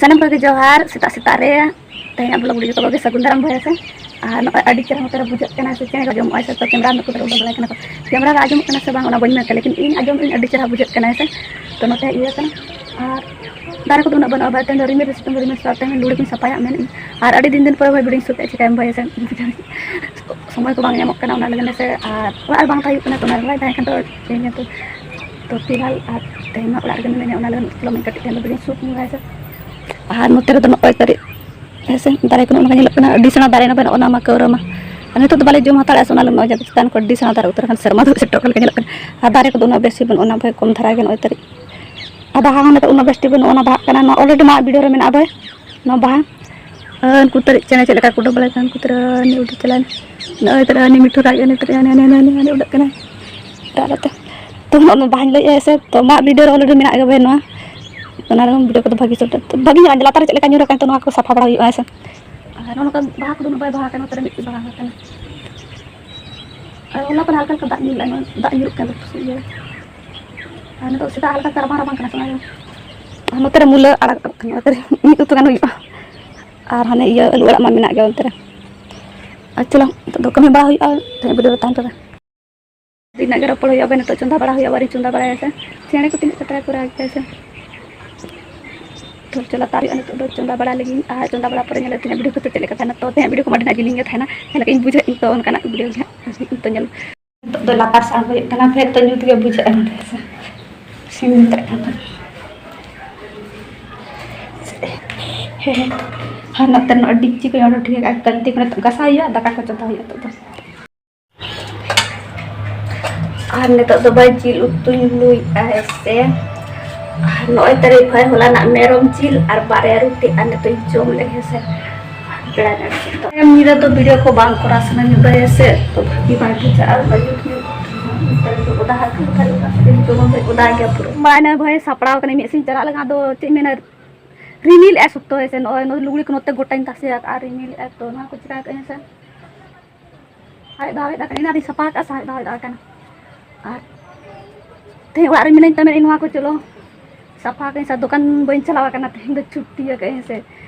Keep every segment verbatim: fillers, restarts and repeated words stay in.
ᱥᱟᱱᱟᱢ ᱠᱚᱜᱮ ᱡᱚᱦᱟᱨ, ᱥᱮᱛᱟᱜ ᱥᱮᱛᱟᱜ ᱨᱮ ᱛᱮᱦᱮᱧᱟᱜ vlog ᱡᱚᱛᱚ ᱠᱚᱜᱮ ᱥᱟᱹᱜᱩᱱ ᱫᱟᱨᱟᱢ ᱵᱷᱟᱭ ᱥᱮ᱾ ᱟᱨ ᱱᱚᱜᱼᱚᱭ ᱟᱹᱰᱤ ᱪᱮᱦᱨᱟ ᱱᱚᱛᱮ ᱨᱮ ᱵᱩᱡᱷᱟᱹᱜ ᱠᱟᱱᱟ ᱥᱮ ᱪᱮᱬᱮ ᱠᱚ ᱟᱸᱡᱚᱢᱚᱜᱼᱟ ᱥᱮ, ᱛᱚ ᱠᱮᱢᱨᱟ ᱨᱮ ᱱᱩᱠᱩ ᱫᱚ ᱩᱰᱟᱹᱣ ᱵᱟᱲᱟᱭ ᱠᱟᱱᱟ ᱠᱚ᱾ ᱠᱮᱢᱨᱟ ᱨᱮ ᱟᱸᱡᱚᱢᱚᱜ ᱠᱟᱱᱟ ᱥᱮ ᱵᱟᱝ ᱚᱱᱟ ᱵᱟᱹᱧ ᱢᱮᱱ ᱞᱮᱠᱤᱱ ᱤᱧ ᱟᱸᱡᱚᱢ ᱤᱧ ᱟᱹᱰᱤ ᱪᱮᱦᱨᱟ ᱵᱩᱡᱷᱟᱹᱜ ᱠᱟᱱᱟ ᱥᱮ᱾ ᱛᱚ ᱱᱚᱛᱮ ᱤᱭᱟᱹ ᱠᱟᱱᱟ᱾ ᱟᱨ ᱫᱟᱨᱮ ᱠᱚᱫᱚ ᱩᱱᱟᱹᱜ ᱵᱟᱹᱱᱩᱜᱼᱟ ᱵᱷᱟᱭ, ᱛᱮᱦᱮᱧ ᱫᱚ ᱨᱤᱢᱤᱞ ᱨᱮ ᱥᱤᱛᱩᱝ ᱨᱤᱢᱤᱞ ᱥᱟᱶᱛᱮ ᱞᱩᱜᱽᱲᱤ ᱠᱚᱧ ᱥᱟᱯᱷᱟᱭᱟ ᱢᱮᱱᱮᱫ ᱤᱧ᱾ ᱟᱨ ᱟᱹᱰᱤ ᱫᱤᱱ ᱫᱤᱱ ᱯᱚᱨᱮ ᱵᱷᱟᱭ ᱵᱷᱤᱰᱤᱭᱳᱧ ᱥᱩᱴᱮᱫᱼᱟ, ᱪᱤᱠᱟᱹᱭᱟᱢ ᱵᱷᱟᱭ ᱥᱮ᱾ ᱥᱚᱢᱚᱭ ᱠᱚ ᱵᱟᱝ ᱧᱟᱢᱚᱜ ᱠᱟᱱᱟ ᱚᱱᱟ ᱞᱟᱹᱜᱤᱫ ᱥᱮ, ᱟᱨ ᱚᱲᱟᱜ ᱨᱮ ᱵᱟᱝ ᱛᱟᱦᱮᱸ ᱦᱩᱭᱩᱜ ᱠᱟᱱᱟ, ᱛᱚ ᱚᱱᱟ ᱨᱮ ᱵᱟᱭ ᱛᱟᱦᱮᱸ ᱠᱷᱟᱱ ᱫᱚ ᱪᱮᱫ ᱤᱧ ᱢᱮᱱᱟ, ᱛᱚ ᱛᱚ ᱯᱷᱤᱞᱦᱟᱞ ᱟᱨ ᱛᱮᱦᱮᱧ ᱢᱟ ᱚᱲᱟᱜ ᱨᱮᱜᱮ ᱢᱤᱱᱟᱹᱧᱟ, ᱚᱱᱟ ᱞᱟᱹᱜᱤᱫ ᱪᱚᱞᱚ ᱢᱤᱫ ᱠᱟᱹᱴᱤᱡ ᱛᱮᱦᱮᱧ ᱫᱚ ᱵᱷᱤᱰᱤᱭᱳᱧ ᱥᱩᱴ ᱧᱚᱜᱟᱭ ᱥᱮ᱾ ᱟᱨ ᱱᱚᱛᱮ ᱨᱮᱫᱚ ᱱᱚᱜᱼᱚᱭ ᱛᱟᱹᱨᱤ ᱦᱮᱸ ᱥᱮ, ᱫᱟᱨᱮ ᱠᱚ ᱱᱚᱜᱼᱚ ᱱᱚᱝᱠᱟ ᱧᱮᱞᱚᱜ ᱠᱟᱱᱟ, ᱟᱹᱰᱤ ᱥᱮᱬᱟ ᱫᱟᱨᱮ ᱱᱚᱜᱼᱚᱭ ᱱᱚᱜᱼᱚ ᱱᱚᱣᱟ ᱢᱟ ᱠᱟᱹᱣᱨᱟᱹ ᱢᱟ᱾ ᱟᱨ ᱱᱤᱛᱚᱜ ᱫᱚ ᱵᱟᱞᱮ ᱡᱚᱢ ᱦᱟᱛᱟᱲᱮᱜᱼᱟ ᱥᱮ, ᱚᱱᱟ ᱞᱟᱹᱜᱤᱫ ᱱᱚᱜᱼᱚᱭ ᱡᱟᱦᱟᱸ ᱪᱮᱛᱟᱱ ᱠᱷᱚᱱ ᱟᱹᱰᱤ ᱥᱮᱬᱟ ᱫᱟᱨᱮ ᱩᱛᱟᱹᱨ ᱟᱠᱟᱱ, ᱥᱮᱨᱢᱟ ᱫᱚ ᱥᱮᱴᱮᱨᱚᱜ ᱠᱟᱱ ᱞᱮᱠᱟ ᱧᱮᱞᱚᱜ ᱠᱟᱱᱟ᱾ ᱟᱨ ᱫᱟᱨᱮ ᱠᱚᱫᱚ ᱩᱱᱟᱹᱜ ᱵᱮᱥ ᱜᱮ ᱵᱟᱹᱱᱩᱜᱼᱟ, ᱱᱚᱣᱟ ᱵᱷᱟᱭ ᱠᱚᱢ ᱫᱷᱟᱨᱟ ᱜᱮ ᱱᱚᱜᱼᱚᱭ ᱛᱟᱹᱨᱤ᱾ ᱟᱨ ᱵᱟᱦᱟ ᱦᱚᱸ ᱱᱤᱛᱚᱜ ᱩᱱᱟᱹᱜ ᱵᱮᱥ ᱴᱷᱤᱠ ᱵᱟᱹᱱᱩᱜᱼᱟ, ᱚᱱᱟ ᱵᱟᱦᱟᱜ ᱠᱟᱱᱟ, ᱱᱚᱣᱟ already ᱢᱟᱜ ᱵᱷᱤᱰᱤᱭᱳ ᱨᱮ ᱢᱮᱱᱟᱜᱼᱟ ᱵᱷᱟᱭ, ᱱᱚᱣᱟ ᱵᱟᱦᱟ᱾ ᱟᱨ ᱩᱱᱠᱩ ᱛᱟᱹᱨᱤ ᱪᱮᱬᱮ ᱪᱮᱫ ᱞᱮᱠᱟ ᱠᱚ ᱩᱰᱟᱹᱣ ᱵᱟᱲᱟᱭ ᱠᱟᱱᱟ, ᱩᱱᱠᱩ ᱛᱟᱹᱨᱤ ᱩᱱᱤ ᱩᱰᱟᱹᱣ ᱪᱟᱞᱟᱣᱮᱱ, ᱱᱚᱜᱼᱚᱭ ᱛᱟᱹᱨᱤ ᱩᱱᱤ ᱢᱤᱴᱷᱩ ᱨᱟᱜ ᱮᱫ, ᱩᱱᱤ ᱛᱟᱹᱨᱤ ᱩᱱᱤ ᱩᱰᱟᱹᱜ ᱠᱟᱱᱟᱭ ᱨᱟᱜ ᱨᱟᱜ ᱛᱮ᱾ ᱛᱚ ᱱᱚᱜᱼᱚᱭ ᱵᱟᱦᱟᱧ ᱞᱟᱹᱭᱮᱫᱼᱟ ᱥᱮ, ᱛᱚ ᱢᱟᱜ ᱵᱷᱤᱰᱤᱭᱳ ᱨᱮ already ᱢᱮᱱᱟᱜ ᱜᱮ ᱵᱷᱟᱭ ᱱᱚᱣᱟ, ᱚᱱᱟ ᱨᱮᱦᱚᱸ ᱵᱷᱤᱰᱤᱭᱳ ᱠᱚᱫᱚ ᱵᱷᱟᱹᱜᱤ ᱥᱩᱴ ᱵᱷᱟᱹᱜᱤ ᱧᱚᱜ ᱞᱟᱛᱟᱨ ᱨᱮ ᱪᱮᱫ ᱞᱮᱠᱟ ᱧᱩᱨ ᱟᱠᱟᱱ, ᱛᱚ ᱱᱚᱣᱟ ᱠᱚ ᱥᱟᱯᱷᱟ ᱵᱟᱲᱟ ᱦᱩᱭᱩᱜᱼᱟ ᱦᱮᱸ ᱥᱮ᱾ ᱟᱨ ᱱᱚᱜᱼᱚ ᱱᱚᱝᱠᱟ ᱵᱟᱦᱟ ᱠᱚᱫᱚ ᱩᱱᱟᱹᱜ ᱵᱟᱭ ᱵᱟᱦᱟ ᱟᱠᱟᱱᱟ, ᱱᱚᱛᱮ ᱨᱮ ᱢᱤᱫᱴᱮᱡ ᱵᱟᱦᱟ ᱟᱠᱟᱱᱟ᱾ ᱟᱨ ᱦᱚᱞᱟ ᱠᱷᱚᱱ ᱦᱟᱞᱠᱟ ᱦᱟᱞᱠᱟ ᱫᱟᱜ ᱧᱩᱨ ᱞᱮᱱᱟ, ᱫᱟᱜ ᱧᱩᱨᱩᱜ ᱠᱟᱱ ᱛᱟᱦᱮᱸ ᱤᱭᱟᱹ᱾ ᱟᱨ ᱱᱤᱛᱚᱜ ᱥᱮᱛᱟᱜ ᱦᱟᱞᱠᱟ ᱦᱟᱞᱠᱟ ᱨᱟᱵᱟᱝ ᱨᱟᱵᱟᱝ ᱠᱟᱱᱟ ᱥᱮ ᱚᱱᱟ ᱜᱮ᱾ ᱟᱨ ᱱᱚᱛᱮ ᱨᱮ ᱢᱩᱞᱟᱹ ᱟᱲᱟᱜ ᱠᱟᱱᱟ, ᱱᱚᱛᱮ ᱨᱮ ᱢᱤᱫ ᱩᱛᱩ ᱜᱟᱱ ᱦᱩᱭᱩᱜᱼᱟ᱾ ᱟᱨ ᱦᱟᱱᱮ ᱤᱭᱟᱹ ᱟᱹᱞᱩ ᱟᱲᱟᱜ ᱢᱟ ᱢᱮᱱᱟᱜ ᱜᱮᱭᱟ ᱚᱱᱛᱮ ᱨᱮ᱾ ᱟᱨ ᱪᱚᱞᱚ ᱱᱤᱛᱚᱜ ᱫᱚ ᱠᱟᱹᱢᱤ ᱵᱟᱲᱟ ᱦᱩᱭᱩᱜᱼᱟ, ᱛᱮᱦᱮᱧ ᱵᱷᱤᱰᱤᱭᱳ ᱨᱮ ᱛᱟᱦᱮᱱ ᱯᱮ᱾ ᱛᱤᱱᱟᱹᱜ ᱜᱮ ᱨᱚᱯᱚᱲ ᱦᱩᱭᱩᱜᱼᱟ, ᱱᱤᱛᱚᱜ ᱪᱚᱸᱫᱟ ᱵᱟᱲᱟ ᱦᱩᱭᱩᱜᱼᱟ, ᱟᱹᱣᱨᱤᱧ ᱪᱚᱸᱫᱟ ᱵᱟᱲᱟᱭᱟ ᱥᱮ᱾ ᱪᱮᱬᱮ ᱠᱚ ᱛᱤᱱᱟᱹᱜ ᱠᱟᱛᱨᱟ ᱠᱚ ᱨᱟᱜ ᱜᱮᱭᱟ ᱥᱮ᱾ ᱛᱚ ᱪᱚᱞᱚ ᱛᱟᱨ ᱦᱩᱭᱩᱜᱼᱟ, ᱱᱤᱛᱚᱜ ᱫᱚ ᱪᱚᱸᱫᱟ ᱵᱟᱲᱟ ᱞᱮᱜᱤᱧ ᱟᱨ ᱪᱚᱸᱫᱟ ᱵᱟᱲᱟ ᱯᱚᱨᱮ ᱧᱮᱞ ᱛᱤᱧᱟᱹ ᱵᱷᱤᱰᱤᱭᱳ ᱠᱚ ᱪᱮᱫ ᱞᱮᱠᱟ ᱛᱟᱦᱮᱱᱟ᱾ ᱛᱚ ᱛᱮᱦᱮᱧ ᱵᱷᱤᱰᱤᱭᱳ ᱠᱚ ᱟᱹᱰᱤ ᱱᱟᱜ ᱡᱤᱞᱤᱧ ᱜᱮ ᱛᱟᱦᱮᱱᱟ, ᱧᱮᱞ ᱠᱟᱜ ᱤᱧ ᱵᱩᱡᱷᱟᱹᱣ ᱤᱧ ᱛᱚ ᱚᱱᱠᱟᱱᱟᱜ ᱵᱷᱤᱰᱤᱭᱳ ᱜᱮ ᱦᱟᱸᱜ ᱱᱤᱛᱚᱜ ᱫᱚ ᱞᱟᱛᱟᱨ ᱥᱟᱦᱟᱱ ᱦᱩᱭᱩᱜ ᱠᱟᱱᱟ, ᱯᱷᱮᱨ ᱛᱚ ᱧᱩᱛ ᱜᱮ ᱵᱩᱡᱷᱟᱹᱜᱼᱟ ᱱᱚᱛᱮ ᱥᱮ᱾ ᱥᱤᱢ ᱢᱮᱛᱟᱜ ᱠᱟᱱ ᱛᱟᱦᱮᱱᱟ᱾ ᱦᱮᱸ, ᱟᱨ ᱱᱚᱛᱮ ᱱᱚᱜᱼᱚᱭ ᱰᱮᱠᱪᱤ ᱠᱚᱧ ᱚᱰᱚᱠ ᱴᱷᱤᱠ ᱟᱠᱟᱫᱼᱟ, ᱠᱟᱹᱱᱛᱤ ᱠᱚᱨᱮ ᱜᱷᱟᱥᱟᱣ ᱦᱩᱭᱩᱜᱼᱟ, ᱫᱟᱠᱟ ᱠᱚ ᱪᱚᱸᱫᱟ ᱦᱩᱭᱩᱜᱼᱟ ᱱᱤᱛᱚᱜ ᱫᱚ᱾ ᱟᱨ ᱱᱤᱛᱚᱜ ᱫᱚ ᱵᱷᱟᱭ ᱡᱤᱞ ᱩᱛᱩᱧ ᱞᱩᱭᱮᱫᱼᱟ ᱦᱮᱸ ᱥᱮ᱾ ᱟᱨ ᱱᱚᱜᱼᱚᱭ ᱛᱟᱞᱮ ᱵᱷᱟᱭ ᱦᱚᱞᱟᱱᱟᱜ ᱢᱮᱨᱚᱢ ᱡᱤᱞ ᱟᱨ ᱵᱟᱨᱭᱟ ᱨᱩᱴᱤ, ᱟᱨ ᱱᱤᱛᱚᱜ ᱤᱧ ᱡᱚᱢ ᱞᱮᱫ ᱦᱮᱸ ᱥᱮ᱾ ᱵᱮᱲᱟ ᱧᱚᱜ ᱥᱮᱫ ᱫᱚ ᱧᱤᱫᱟᱹ ᱫᱚ ᱵᱷᱤᱰᱤᱭᱳ ᱠᱚ ᱵᱟᱝ ᱠᱚᱨᱟᱣ ᱥᱟᱱᱟᱧᱟ ᱵᱷᱟᱭ ᱦᱮᱸ ᱥᱮ, ᱛᱚ ᱵᱷᱟᱹᱜᱤ ᱵᱟᱭ ᱵᱩᱡᱷᱟᱹᱜᱼᱟ, ᱟᱨ ᱵᱷᱟᱹᱜᱤ ᱵᱷᱤᱰᱤᱭᱳ ᱠᱚ ᱱᱮᱛᱟᱨ ᱫᱚ ᱚᱫᱟ ᱦᱟᱨᱠᱮᱛ ᱵᱷᱟᱭ ᱚᱫᱟ ᱥᱟᱹᱜᱟᱹᱭ ᱡᱚᱢ ᱵᱷᱟᱭ ᱚᱫᱟ ᱜᱮᱭᱟ ᱯᱩᱨᱟᱹ᱾ ᱢᱟ ᱤᱱᱟᱹ ᱵᱷᱟᱭ ᱥᱟᱯᱲᱟᱣ ᱠᱟᱹᱱᱟᱹᱧ ᱢᱤᱫ ᱥᱮᱫ ᱤᱧ ᱪᱟᱞᱟᱜ ᱞᱟᱹᱜᱤᱫ, ᱟᱫᱚ ᱪᱮᱫ ᱤᱧ ᱢᱮᱱᱟ, ᱨᱤᱢᱤᱞ ᱮᱫᱼᱟᱭ ᱥᱚᱠᱛᱚ ᱦᱮᱸ ᱥᱮ, ᱱᱚᱜᱼᱚᱭ ᱱᱚᱣᱟ ᱞᱩᱜᱽᱲᱤ ᱠᱚ ᱱᱚᱛᱮ ᱜᱚᱴᱟᱧ ᱛᱟᱥᱮ ᱟᱠᱟᱫᱼᱟ, ᱨᱤᱢᱤᱞ ᱮᱫᱼᱟᱭ, ᱛᱚ ᱱᱚᱣᱟ ᱠᱚ ᱪᱤᱠᱟ ᱠᱟᱜᱼᱟᱹᱧ ᱦᱮᱸ ᱥᱮ᱾ ᱥᱟᱦᱮᱫ ᱫᱚ ᱥᱟᱦᱮᱫ ᱟᱠᱟᱱᱟ, ᱮᱱᱟᱱ ᱨᱤᱧ ᱥᱟᱯᱷᱟ ᱟᱠᱟᱫᱼᱟ, ᱥᱟᱦᱮᱫ ᱫᱚ ᱥᱟᱦᱮᱫ ᱟᱠᱟᱱᱟ᱾ ᱟᱨ ᱛᱮᱦᱮᱧ ᱚᱲᱟᱜ ᱨᱮ ᱢᱤᱱᱟᱹᱧ ᱛᱮ ᱢᱮᱱᱮᱫ ᱱᱚᱣᱟ ᱠᱚ ᱪᱚᱞᱚ ᱥᱟᱯᱷᱟ ᱠᱟᱜ ᱟᱹᱧ ᱥᱮ, ᱫᱚᱠᱟᱱ ᱵᱟᱹᱧ ᱪᱟᱞᱟᱣ ᱟᱠᱟᱱᱟ ᱛᱮᱦᱮᱧ ᱫᱚ, ᱪᱷᱩᱴᱤ ᱟᱠᱟᱫ ᱟᱹᱧ ᱥᱮ᱾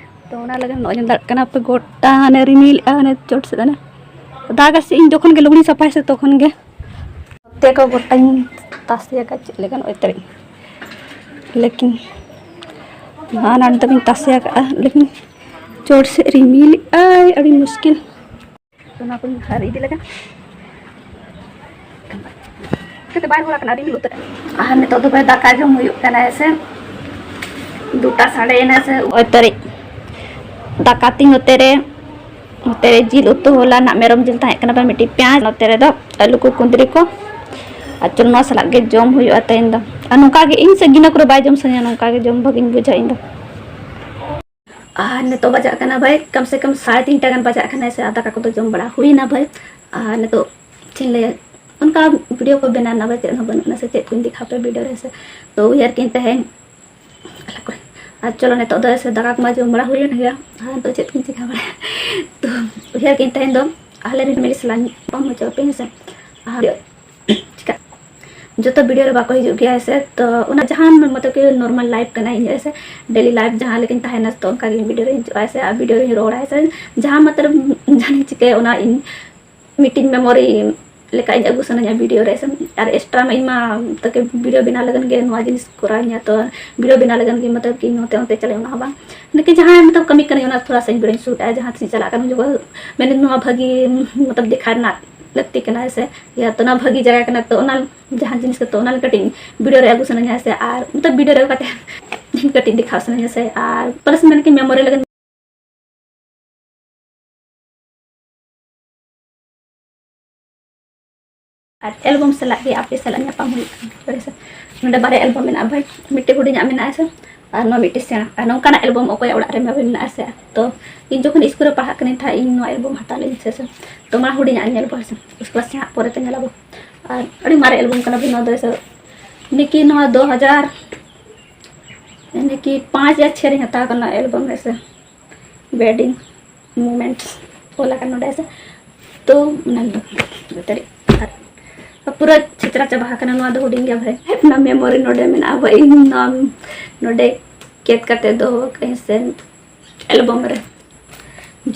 ᱛᱚ ᱚᱱᱟ ᱞᱟᱹᱜᱤᱫ ᱱᱚᱜᱼᱚᱭ ᱧᱮᱞ ᱫᱟᱲᱮᱭᱟᱜ ᱠᱟᱱᱟ ᱯᱮ, ᱜᱚᱴᱟ ᱦᱟᱱᱮ ᱨᱤᱢᱤᱞ ᱮᱜᱼᱟ, ᱦᱟᱱᱮ ᱪᱚᱴ ᱥᱮᱫ ᱦᱟᱱᱮ ᱫᱟᱜᱟ ᱥᱮ᱾ ᱤᱧ ᱡᱚᱠᱷᱚᱱ ᱜᱮ ᱞᱩᱜᱽᱲᱤ ᱥᱟᱯᱷᱟᱭᱟ ᱥᱮ, ᱛᱚᱠᱷᱚᱱ ᱜᱮ ᱱᱚᱛᱮ ᱠᱚ ᱜᱚᱴᱟᱧ ᱛᱟᱥᱮ ᱟᱠᱟᱫ ᱪᱮᱫ ᱞᱮᱠᱟ ᱱᱚᱜᱼᱚᱭ ᱛᱟᱹᱨᱤᱡ, ᱞᱮᱠᱤᱱ ᱦᱟᱱᱟ ᱱᱤᱛᱚᱜ ᱤᱧ ᱛᱟᱥᱮ ᱟᱠᱟᱫᱼᱟ, ᱞᱮᱠᱤᱱ ᱪᱚᱴ ᱥᱮᱫ ᱨᱤᱢᱤᱞ ᱮᱜᱼᱟᱭ, ᱟᱹᱰᱤ ᱢᱩᱥᱠᱤᱞ᱾ ᱚᱱᱟ ᱠᱚᱧ ᱦᱟᱹᱨ ᱤᱫᱤ ᱞᱮᱠᱷᱟᱱ ᱪᱤᱠᱟᱹᱛᱮ ᱵᱟᱭ ᱨᱚᱦᱚᱲ ᱟᱠᱟᱱᱟ, ᱨᱤᱢᱤᱞ ᱩᱛᱟᱹᱨ᱾ ᱟᱨ ᱱᱤᱛᱚᱜ ᱫᱚ ᱵᱷᱟᱭ ᱫᱟᱠᱟ ᱡᱚᱢ ᱦᱩᱭᱩᱜ ᱠᱟᱱᱟ, ᱦᱮᱸ ᱥᱮ᱾ ᱫᱩᱴᱟ ᱥᱟᱰᱮᱭᱮᱱᱟ ᱥᱮ, ᱳᱭ ᱛᱟᱹᱨᱤᱡ ᱫᱟᱠᱟ ᱛᱤᱧ ᱱᱚᱛᱮ ᱨᱮ, ᱱᱚᱛᱮ ᱨᱮ ᱡᱤᱞ ᱩᱛᱩ, ᱦᱚᱞᱟ ᱨᱮᱱᱟᱜ ᱢᱮᱨᱚᱢ ᱡᱤᱞ ᱛᱟᱦᱮᱸ ᱠᱟᱱᱟ, ᱵᱷᱟᱭ ᱢᱤᱫᱴᱤᱡ ᱯᱮᱸᱭᱟᱡᱽ, ᱱᱚᱛᱮ ᱨᱮᱫᱚ ᱟᱹᱞᱩ ᱠᱚ ᱠᱩᱸᱫᱽᱨᱤ ᱠᱚ᱾ ᱟᱨ ᱪᱚᱞᱚ ᱱᱚᱣᱟ ᱥᱟᱞᱟᱜ ᱜᱮ ᱡᱚᱢ ᱦᱩᱭᱩᱜᱼᱟ ᱛᱮᱦᱮᱧ ᱫᱚ᱾ ᱟᱨ ᱱᱚᱝᱠᱟ ᱜᱮ ᱤᱧ ᱥᱮ ᱜᱤᱱᱟᱹ ᱠᱚᱨᱮ ᱵᱟᱭ ᱡᱚᱢ ᱥᱟᱱᱟᱧᱟ, ᱱᱚᱝᱠᱟ ᱜᱮ ᱡᱚᱢ ᱵᱷᱟᱹᱜᱤᱧ ᱵᱩᱡᱷᱟᱹᱣᱟ ᱤᱧ ᱫᱚ᱾ ᱟᱨ ᱱᱤᱛᱚᱜ ᱵᱟᱡᱟᱜ ᱠᱟᱱᱟ ᱵᱷᱟᱭ ᱠᱚᱢ ᱥᱮ ᱠᱚᱢ ᱥᱟᱲᱮ ᱛᱤᱱᱴᱟ ᱜᱟᱱ ᱵᱟᱡᱟᱜ ᱠᱟᱱᱟ ᱥᱮ, ᱟᱨ ᱫᱟᱠᱟ ᱠᱚᱫᱚ ᱡᱚᱢ ᱵᱟᱲᱟ ᱦᱩᱭᱱᱟ ᱵᱷᱟᱭ᱾ ᱟᱨ ᱱᱤᱛᱚᱜ ᱪᱮᱫ ᱤᱧ ᱞᱟᱹᱭᱟ, ᱚᱱᱠᱟ ᱵᱷᱤᱰᱤᱭᱳ ᱠᱚ ᱵᱮᱱᱟᱣ ᱨᱮᱱᱟᱜ ᱵᱷᱟᱭ ᱪᱮᱫ ᱦᱚᱸ ᱵᱟᱹᱱᱩᱜ ᱟᱱᱟ ᱥᱮ, ᱪᱮᱫ ᱠᱚᱧ ᱫᱮᱠᱷᱟᱣ ᱯᱮ ᱵᱷᱤᱰᱤᱭᱳ ᱨᱮ ᱥᱮ᱾ ᱛᱚ ᱩᱭᱦᱟᱹᱨ ᱠᱮᱫ ᱛᱟᱦᱮᱸᱧ ᱟᱞᱮ ᱠᱚᱨᱮ᱾ ᱟᱨ ᱪᱚᱞᱚ ᱱᱤᱛᱚᱜ ᱫᱚ ᱥᱮ ᱫᱟᱠᱟ ᱠᱚᱢᱟ ᱡᱚᱢ ᱵᱟᱲᱟ ᱦᱩᱭᱮᱱ ᱜᱮᱭᱟ, ᱟᱨ ᱱᱤᱛᱚᱜ ᱪᱮᱫ ᱠᱚᱧ ᱪᱤᱠᱟᱹ ᱵᱟᱲᱟᱭᱟ᱾ ᱛᱚ ᱩᱭᱦᱟᱹᱨ ᱠᱮᱫ ᱛᱟᱦᱮᱸᱧ ᱫᱚ ᱟᱞᱮ ᱨᱮᱱ ᱯᱷᱮᱢᱮᱞᱤ ᱥᱟᱞᱟᱜ ᱧᱟᱯᱟᱢ ᱦᱚᱪᱚ ᱟᱯᱮ, ᱦᱮᱸ ᱥᱮ᱾ ᱟᱨ ᱪᱤᱠᱟ ᱡᱚᱛᱚ ᱵᱷᱤᱰᱤᱭᱳ ᱨᱮ ᱵᱟᱠᱚ ᱦᱤᱡᱩᱜ ᱜᱮᱭᱟ ᱥᱮ, ᱛᱚ ᱚᱱᱟ ᱡᱟᱦᱟᱸ ᱢᱚᱛᱞᱚᱵ ᱠᱤ ᱱᱚᱨᱢᱟᱞ ᱞᱟᱭᱤᱯᱷ ᱠᱟᱱᱟ ᱤᱧᱟᱹᱜ ᱥᱮ, ᱰᱮᱞᱤ ᱞᱟᱭᱤᱯᱷ ᱡᱟᱦᱟᱸ ᱞᱮᱠᱟᱧ ᱛᱟᱦᱮᱱᱟ, ᱛᱚ ᱚᱱᱠᱟ ᱜᱮ ᱵᱷᱤᱰᱤᱭᱳ ᱨᱮᱧ ᱦᱤᱡᱩᱜᱼᱟ ᱥᱮ, ᱟᱨ ᱵᱷᱤᱰᱤᱭᱳ ᱨᱮᱧ ᱨᱚᱲᱟ ᱥᱮ, ᱡᱟᱦᱟᱸ ᱢᱚᱛᱞᱚᱵ ᱡᱟᱦᱟᱱᱟᱜ ᱤᱧ ᱪᱤᱠᱟᱹᱭᱟ, ᱚᱱᱟ ᱤᱧ ᱢᱤᱫᱴᱤᱡ ᱢᱮᱢᱳᱨᱤ ᱞᱮᱠᱟ ᱤᱧ ᱟᱹᱜᱩ ᱥᱟᱱᱟᱧᱟ ᱵᱷᱤᱰᱤᱭᱳ ᱨᱮ ᱥᱮ᱾ ᱟᱨ ᱮᱠᱥᱴᱨᱟ ᱢᱟ ᱤᱧ ᱢᱟ ᱛᱟᱠᱮ ᱵᱷᱤᱰᱤᱭᱳ ᱵᱮᱱᱟᱣ ᱞᱟᱹᱜᱤᱫ ᱜᱮ ᱱᱚᱣᱟ ᱡᱤᱱᱤᱥ ᱠᱚᱨᱟᱣ ᱤᱧᱟ, ᱛᱚ ᱵᱷᱤᱰᱤᱭᱳ ᱵᱮᱱᱟᱣ ᱞᱟᱹᱜᱤᱫ ᱜᱮ ᱢᱚᱛᱞᱚᱵ ᱠᱤ ᱱᱚᱛᱮ ᱚᱱᱛᱮ ᱪᱟᱞᱟᱜ ᱚᱱᱟ ᱦᱚᱸ ᱵᱟᱝ, ᱞᱮᱠᱤᱱ ᱡᱟᱦᱟᱸ ᱢᱚᱛᱞᱚᱵ ᱠᱟᱹᱢᱤ ᱠᱟᱹᱱᱟᱹᱧ ᱚᱱᱟ ᱛᱷᱚᱲᱟ ᱥᱟ ᱤᱧ ᱵᱷᱤᱰᱤᱭᱳᱧ ᱥᱩᱴᱟ, ᱡᱟᱦᱟᱸ ᱛᱤᱥ ᱤᱧ ᱪᱟᱞᱟᱜ ᱠᱟᱱᱟ ᱩᱱ ᱡᱚᱠᱷᱚᱱ ᱢᱮᱱᱮ ᱱᱚᱣᱟ ᱵᱷᱟᱹᱜᱤ ᱢᱚᱛᱞᱚᱵ ᱫᱮᱠᱷᱟᱣ ᱨᱮᱱᱟᱜ ᱞᱟᱹᱠᱛᱤ ᱠᱟᱱᱟ ᱥᱮ᱾ ᱤᱭᱟᱹ ᱛᱚ ᱚᱱᱟ ᱵᱷᱟᱹᱜᱤ ᱡᱟᱭᱜᱟ ᱠᱟᱱᱟ, ᱛᱚ ᱚᱱᱟ ᱡᱟᱦᱟᱸ ᱡᱤᱱᱤᱥ ᱠᱚ, ᱛᱚ ᱚᱱᱟ ᱠᱟᱹᱴᱤᱡ ᱵᱷᱤᱰᱤᱭᱳ ᱨᱮ ᱟᱹᱜᱩ ᱥᱟᱱᱟᱧᱟ ᱥᱮ, ᱟᱨ ᱢᱚᱛᱞᱚᱵ ᱵᱷᱤᱰᱤᱭᱳ ᱨᱮ ᱟᱹᱜᱩ ᱠᱟᱛᱮ ᱠᱟᱹᱴᱤᱡ ᱫᱮᱠᱷᱟᱣ ᱥᱟᱱᱟᱧᱟ ᱥᱮ, ᱟᱨ ᱯᱞᱟᱥ ᱢᱮᱱ ᱠᱤ ᱢᱮᱢᱳᱨᱤ ᱞᱟᱹᱜᱤᱫ᱾ ᱟᱨ ᱮᱞᱵᱟᱢ ᱥᱟᱞᱟᱜ ᱜᱮ ᱟᱯᱮ ᱥᱟᱞᱟᱜ ᱧᱟᱯᱟᱢ ᱦᱩᱭᱩᱜ ᱠᱟᱱᱟ᱾ ᱱᱚᱰᱮ ᱵᱟᱨᱭᱟ ᱮᱞᱵᱟᱢ ᱢᱮᱱᱟᱜᱼᱟ ᱵᱷᱟᱭ, ᱢᱤᱫᱴᱮᱡ ᱦᱩᱰᱤᱧᱟᱜ ᱢᱮᱱᱟᱜᱼᱟ ᱥᱮ, ᱟᱨ ᱱᱚᱣᱟ ᱢᱤᱫᱴᱮᱡ ᱥᱮᱬᱟ᱾ ᱟᱨ ᱱᱚᱝᱠᱟᱱᱟᱜ ᱮᱞᱵᱟᱢ ᱚᱠᱚᱭᱟᱜ ᱚᱲᱟᱜ ᱨᱮ ᱵᱷᱟᱭ ᱢᱮᱱᱟᱜᱼᱟ ᱥᱮ? ᱛᱚ ᱤᱧ ᱡᱚᱠᱷᱚᱱ ᱥᱠᱩᱞ ᱨᱮ ᱯᱟᱲᱦᱟᱜ ᱠᱟᱹᱱᱟᱹᱧ ᱛᱟᱦᱮᱸᱫ, ᱤᱧ ᱱᱚᱣᱟ ᱮᱞᱵᱟᱢ ᱦᱟᱛᱟᱣ ᱞᱮᱫ ᱟᱹᱧ ᱥᱮ, ᱥᱮ᱾ ᱛᱚ ᱢᱟ ᱦᱩᱰᱤᱧᱟᱜ ᱤᱧ ᱧᱮᱞ ᱠᱚᱣᱟ ᱥᱮ, ᱩᱥᱠᱮ ᱵᱟᱫ ᱥᱮᱬᱟ ᱯᱚᱨᱮ ᱛᱮ ᱧᱮᱞ ᱟᱵᱚ᱾ ᱟᱨ ᱟᱹᱰᱤ ᱢᱟᱨᱮ ᱮᱞᱵᱟᱢ ᱠᱟᱱᱟ ᱵᱷᱟᱭ ᱱᱚᱣᱟ ᱫᱚ ᱥᱮ, ᱱᱤᱠᱤ ᱱᱚᱣᱟ ᱫᱩ ᱦᱟᱡᱟᱨ ᱱᱤᱠᱤ ᱯᱟᱸᱪ ᱭᱟ ᱪᱷᱮ ᱨᱮᱧ ᱦᱟᱛᱟᱣ ᱠᱟᱱᱟ ᱮᱞᱵᱟᱢ ᱨᱮ ᱥᱮ᱾ ᱵᱮᱰᱤᱝ ᱢᱩᱢᱮᱱᱴᱥ ᱚᱞ ᱟᱠᱟᱱ ᱱᱚᱰᱮ ᱥᱮ᱾ ᱛᱚ ᱚᱱᱟ ᱫᱚ ᱛᱟᱹᱨᱤᱠᱷ ᱟᱨ ᱯᱩᱨᱟᱹ ᱪᱷᱮᱪᱨᱟ ᱪᱟᱵᱟ ᱟᱠᱟᱱᱟ᱾ ᱱᱚᱣᱟ ᱫᱚ ᱦᱩᱰᱤᱧ ᱜᱮᱭᱟ ᱵᱷᱟᱭ, ᱚᱱᱟ ᱢᱮᱢᱳᱨᱤ ᱱᱚᱰᱮ ᱢᱮᱱᱟᱜᱼᱟ ᱵᱷᱟᱭ᱾ ᱤᱧ ᱱᱚᱣᱟ ᱱᱚᱰᱮ ᱠᱮᱫ ᱠᱟᱛᱮ ᱫᱚᱦᱚ ᱟᱠᱟᱫᱟᱹᱧ ᱥᱮ ᱮᱞᱵᱟᱢ ᱨᱮ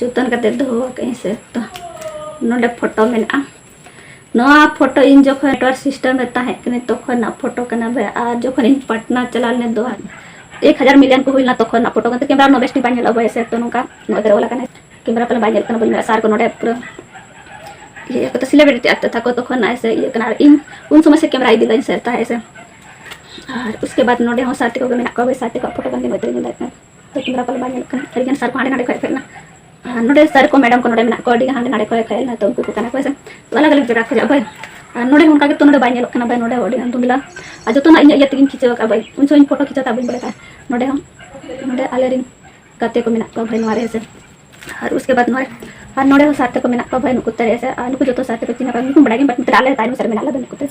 ᱡᱚᱛᱚᱱ ᱠᱟᱛᱮ ᱫᱚᱦᱚ ᱟᱠᱟᱫᱟᱹᱧ ᱥᱮ᱾ ᱛᱚ ᱱᱚᱰᱮ ᱯᱷᱳᱴᱳ ᱢᱮᱱᱟᱜᱼᱟ᱾ ᱱᱚᱣᱟ ᱯᱷᱳᱴᱳ ᱤᱧ ᱡᱚᱠᱷᱚᱱ ᱱᱮᱴᱣᱟᱨᱠ ᱥᱤᱥᱴᱮᱢ ᱨᱮ ᱛᱟᱦᱮᱸ ᱠᱟᱱᱟ ᱛᱚᱠᱷᱚᱱᱟᱜ ᱯᱷᱳᱴᱳ ᱠᱟᱱᱟ ᱵᱷᱟᱭ᱾ ᱟᱨ ᱡᱚᱠᱷᱚᱱ ᱤᱧ ᱯᱟᱴᱱᱟ ᱪᱟᱞᱟᱣ ᱞᱮᱱᱟ ᱫᱚ ᱮᱠ ᱦᱟᱡᱟᱨ ᱢᱤᱞᱤᱭᱚᱱ ᱠᱚ ᱦᱩᱭ ᱞᱮᱱᱟ, ᱛᱚᱠᱷᱚᱱᱟᱜ ᱯᱷᱳᱴᱳ ᱠᱟᱱᱟ᱾ ᱠᱮᱢᱮᱨᱟ ᱨᱮ ᱵᱮᱥ ᱴᱷᱤᱠ ᱵᱟᱭ ᱧᱮᱞᱚᱜᱼᱟ ᱵᱷᱟᱭ ᱥᱮ᱾ ᱛᱚ ᱱᱚᱝᱠᱟ ᱱᱚᱜᱼᱚᱭ ᱛᱮ ᱚᱞ ᱟᱠᱟᱱᱟ, ᱠᱮᱢᱮᱨᱟ ᱯᱟᱞᱮ ᱵᱟᱭ ᱧᱮᱞᱚᱜ ᱠᱟᱱᱟ, ᱵᱟᱹᱧ ᱵᱟᱲᱟᱭᱟ᱾ ᱥᱟᱨ ᱠᱚ ᱱᱚᱰᱮ ᱯᱩᱨᱟᱹ ᱤᱭᱟᱹ ᱠᱚ ᱥᱮᱞᱤᱵᱨᱤᱴᱤ ᱟᱨ ᱛᱟᱠᱚ ᱛᱚᱠᱷᱚᱱ ᱱᱚᱜᱼᱚᱭ ᱥᱮ ᱤᱭᱟᱹ ᱠᱟᱱᱟ᱾ ᱟᱨ ᱤᱧ ᱩᱱ ᱥᱚᱢᱚᱭ ᱥᱮ ᱠᱮᱢᱮᱨᱟ ᱤᱫᱤ ᱞᱟᱹᱧ ᱥᱮ ᱛᱟᱦᱮᱸ ᱥᱮ᱾ ᱟᱨ ᱩᱥᱠᱮ ᱵᱟᱫ ᱱᱚᱰᱮ ᱦᱚᱸ ᱥᱟᱨ ᱛᱟᱠᱚ ᱜᱮ ᱢᱮᱱᱟᱜ ᱠᱚᱣᱟ ᱵᱷᱟᱭ, ᱥᱟᱨ ᱛᱟᱠᱚᱣᱟᱜ ᱯᱷᱳᱴᱳ ᱠᱟᱱ ᱜᱮ ᱱᱚᱜᱼᱚᱭ ᱛᱮ ᱧᱮᱞ ᱫᱟᱲᱮᱭᱟᱜ ᱠᱟᱱᱟ᱾ ᱛᱚ ᱠᱮᱢᱮᱨᱟ ᱯᱟᱞᱮ ᱵᱟᱭ ᱧᱮᱞᱚᱜ ᱠᱟᱱᱟ, ᱟᱹᱰᱤᱜᱟᱱ ᱥᱟᱨ ᱠᱚ ᱦᱟᱸᱰᱮ ᱱᱟᱰᱮ ᱠᱷᱚᱱ ᱦᱮᱡ ᱮᱱᱟ᱾ ᱟᱨ ᱱᱚᱰᱮ ᱥᱟᱨ ᱠᱚ ᱢᱮᱰᱟᱢ ᱠᱚ ᱱᱚᱰᱮ ᱢᱮᱱᱟᱜ ᱠᱚᱣᱟ, ᱟᱹᱰᱤᱜᱟᱱ ᱦᱟᱸᱰᱮ ᱱᱟᱰᱮ ᱠᱷᱚᱱ ᱦᱮᱡ ᱮᱱᱟ᱾ ᱛᱚ ᱩᱱᱠᱩ ᱠᱚ ᱠᱟᱱᱟ ᱠᱚ ᱦᱮᱸ ᱥᱮ᱾ ᱛᱚ ᱟᱞᱟᱜᱽ ᱟᱞᱟᱜᱽ ᱡᱟᱭᱜᱟ ᱠᱷᱚᱱᱟᱜ ᱵᱷᱟᱭ᱾ ᱟᱨ ᱱᱚᱰᱮ ᱦᱚᱸ ᱚᱱᱠᱟ ᱜᱮ, ᱛᱚ ᱱᱚᱰᱮ ᱵᱟᱭ ᱧᱮᱞᱚᱜ ᱠᱟᱱᱟ ᱵᱷᱟᱭ, ᱱᱚᱰᱮ ᱦᱚᱸ ᱟᱹᱰᱤᱜᱟᱱ ᱫᱷᱩᱸᱫᱽᱞᱟ᱾ ᱟᱨ ᱡᱚᱛᱚᱱᱟᱜ ᱤᱧᱟᱹᱜ ᱤᱭᱟᱹ ᱛᱮᱜᱤᱧ ᱠᱷᱤᱪᱟᱹᱣ ᱟᱠᱟᱫᱼᱟ ᱵᱷᱟᱭ᱾ ᱩᱱ ᱥᱚᱢᱚᱭ ᱯᱷᱳᱴᱳ ᱠᱷᱤᱪᱟᱹᱣ ᱛᱟᱜ ᱵᱟᱹᱧ ᱵᱟᱲᱟᱭ ᱛᱟᱦᱮᱸᱫ᱾ ᱱᱚᱰᱮ ᱦᱚᱸ, ᱱᱚᱰᱮ ᱟᱞᱮᱨᱮᱱ ᱜᱟᱛᱮ ᱠᱚ ᱢᱮᱱᱟᱜ ᱠᱚᱣᱟ ᱵᱷᱟᱭ ᱱᱚᱣᱟ ᱨᱮ ᱦᱮᱸ ᱥᱮ᱾ ᱟᱨ ᱩᱥᱠᱮ ᱵᱟᱫ ᱱᱚᱣᱟ ᱨᱮ, ᱟᱨ ᱱᱚᱰᱮ ᱦᱚᱸ ᱥᱟᱨ ᱛᱟᱠᱚ ᱢᱮᱱᱟᱜ ᱠᱚᱣᱟ ᱵᱷᱟᱭ, ᱱᱩᱠᱩ ᱛᱟᱨᱮ ᱦᱮᱸ ᱥᱮ᱾ ᱟᱨ ᱱᱩᱠᱩ ᱡᱚᱛᱚ ᱥᱟᱨ ᱛᱟᱠᱚ ᱪᱤᱱᱦᱟᱹ ᱠᱚᱣᱟ, ᱱᱩᱠᱩ ᱵᱟᱲᱟᱭ ᱜᱮᱭᱟ, but ᱱᱚᱛᱮ ᱨᱮ ᱟᱞᱮ ᱛᱟᱭᱱᱚᱢ ᱥᱮᱫ ᱨᱮ ᱢᱮᱱᱟᱜ ᱞᱮᱭᱟ ᱵᱷᱟᱭ, ᱱᱩᱠᱩ ᱛᱮ᱾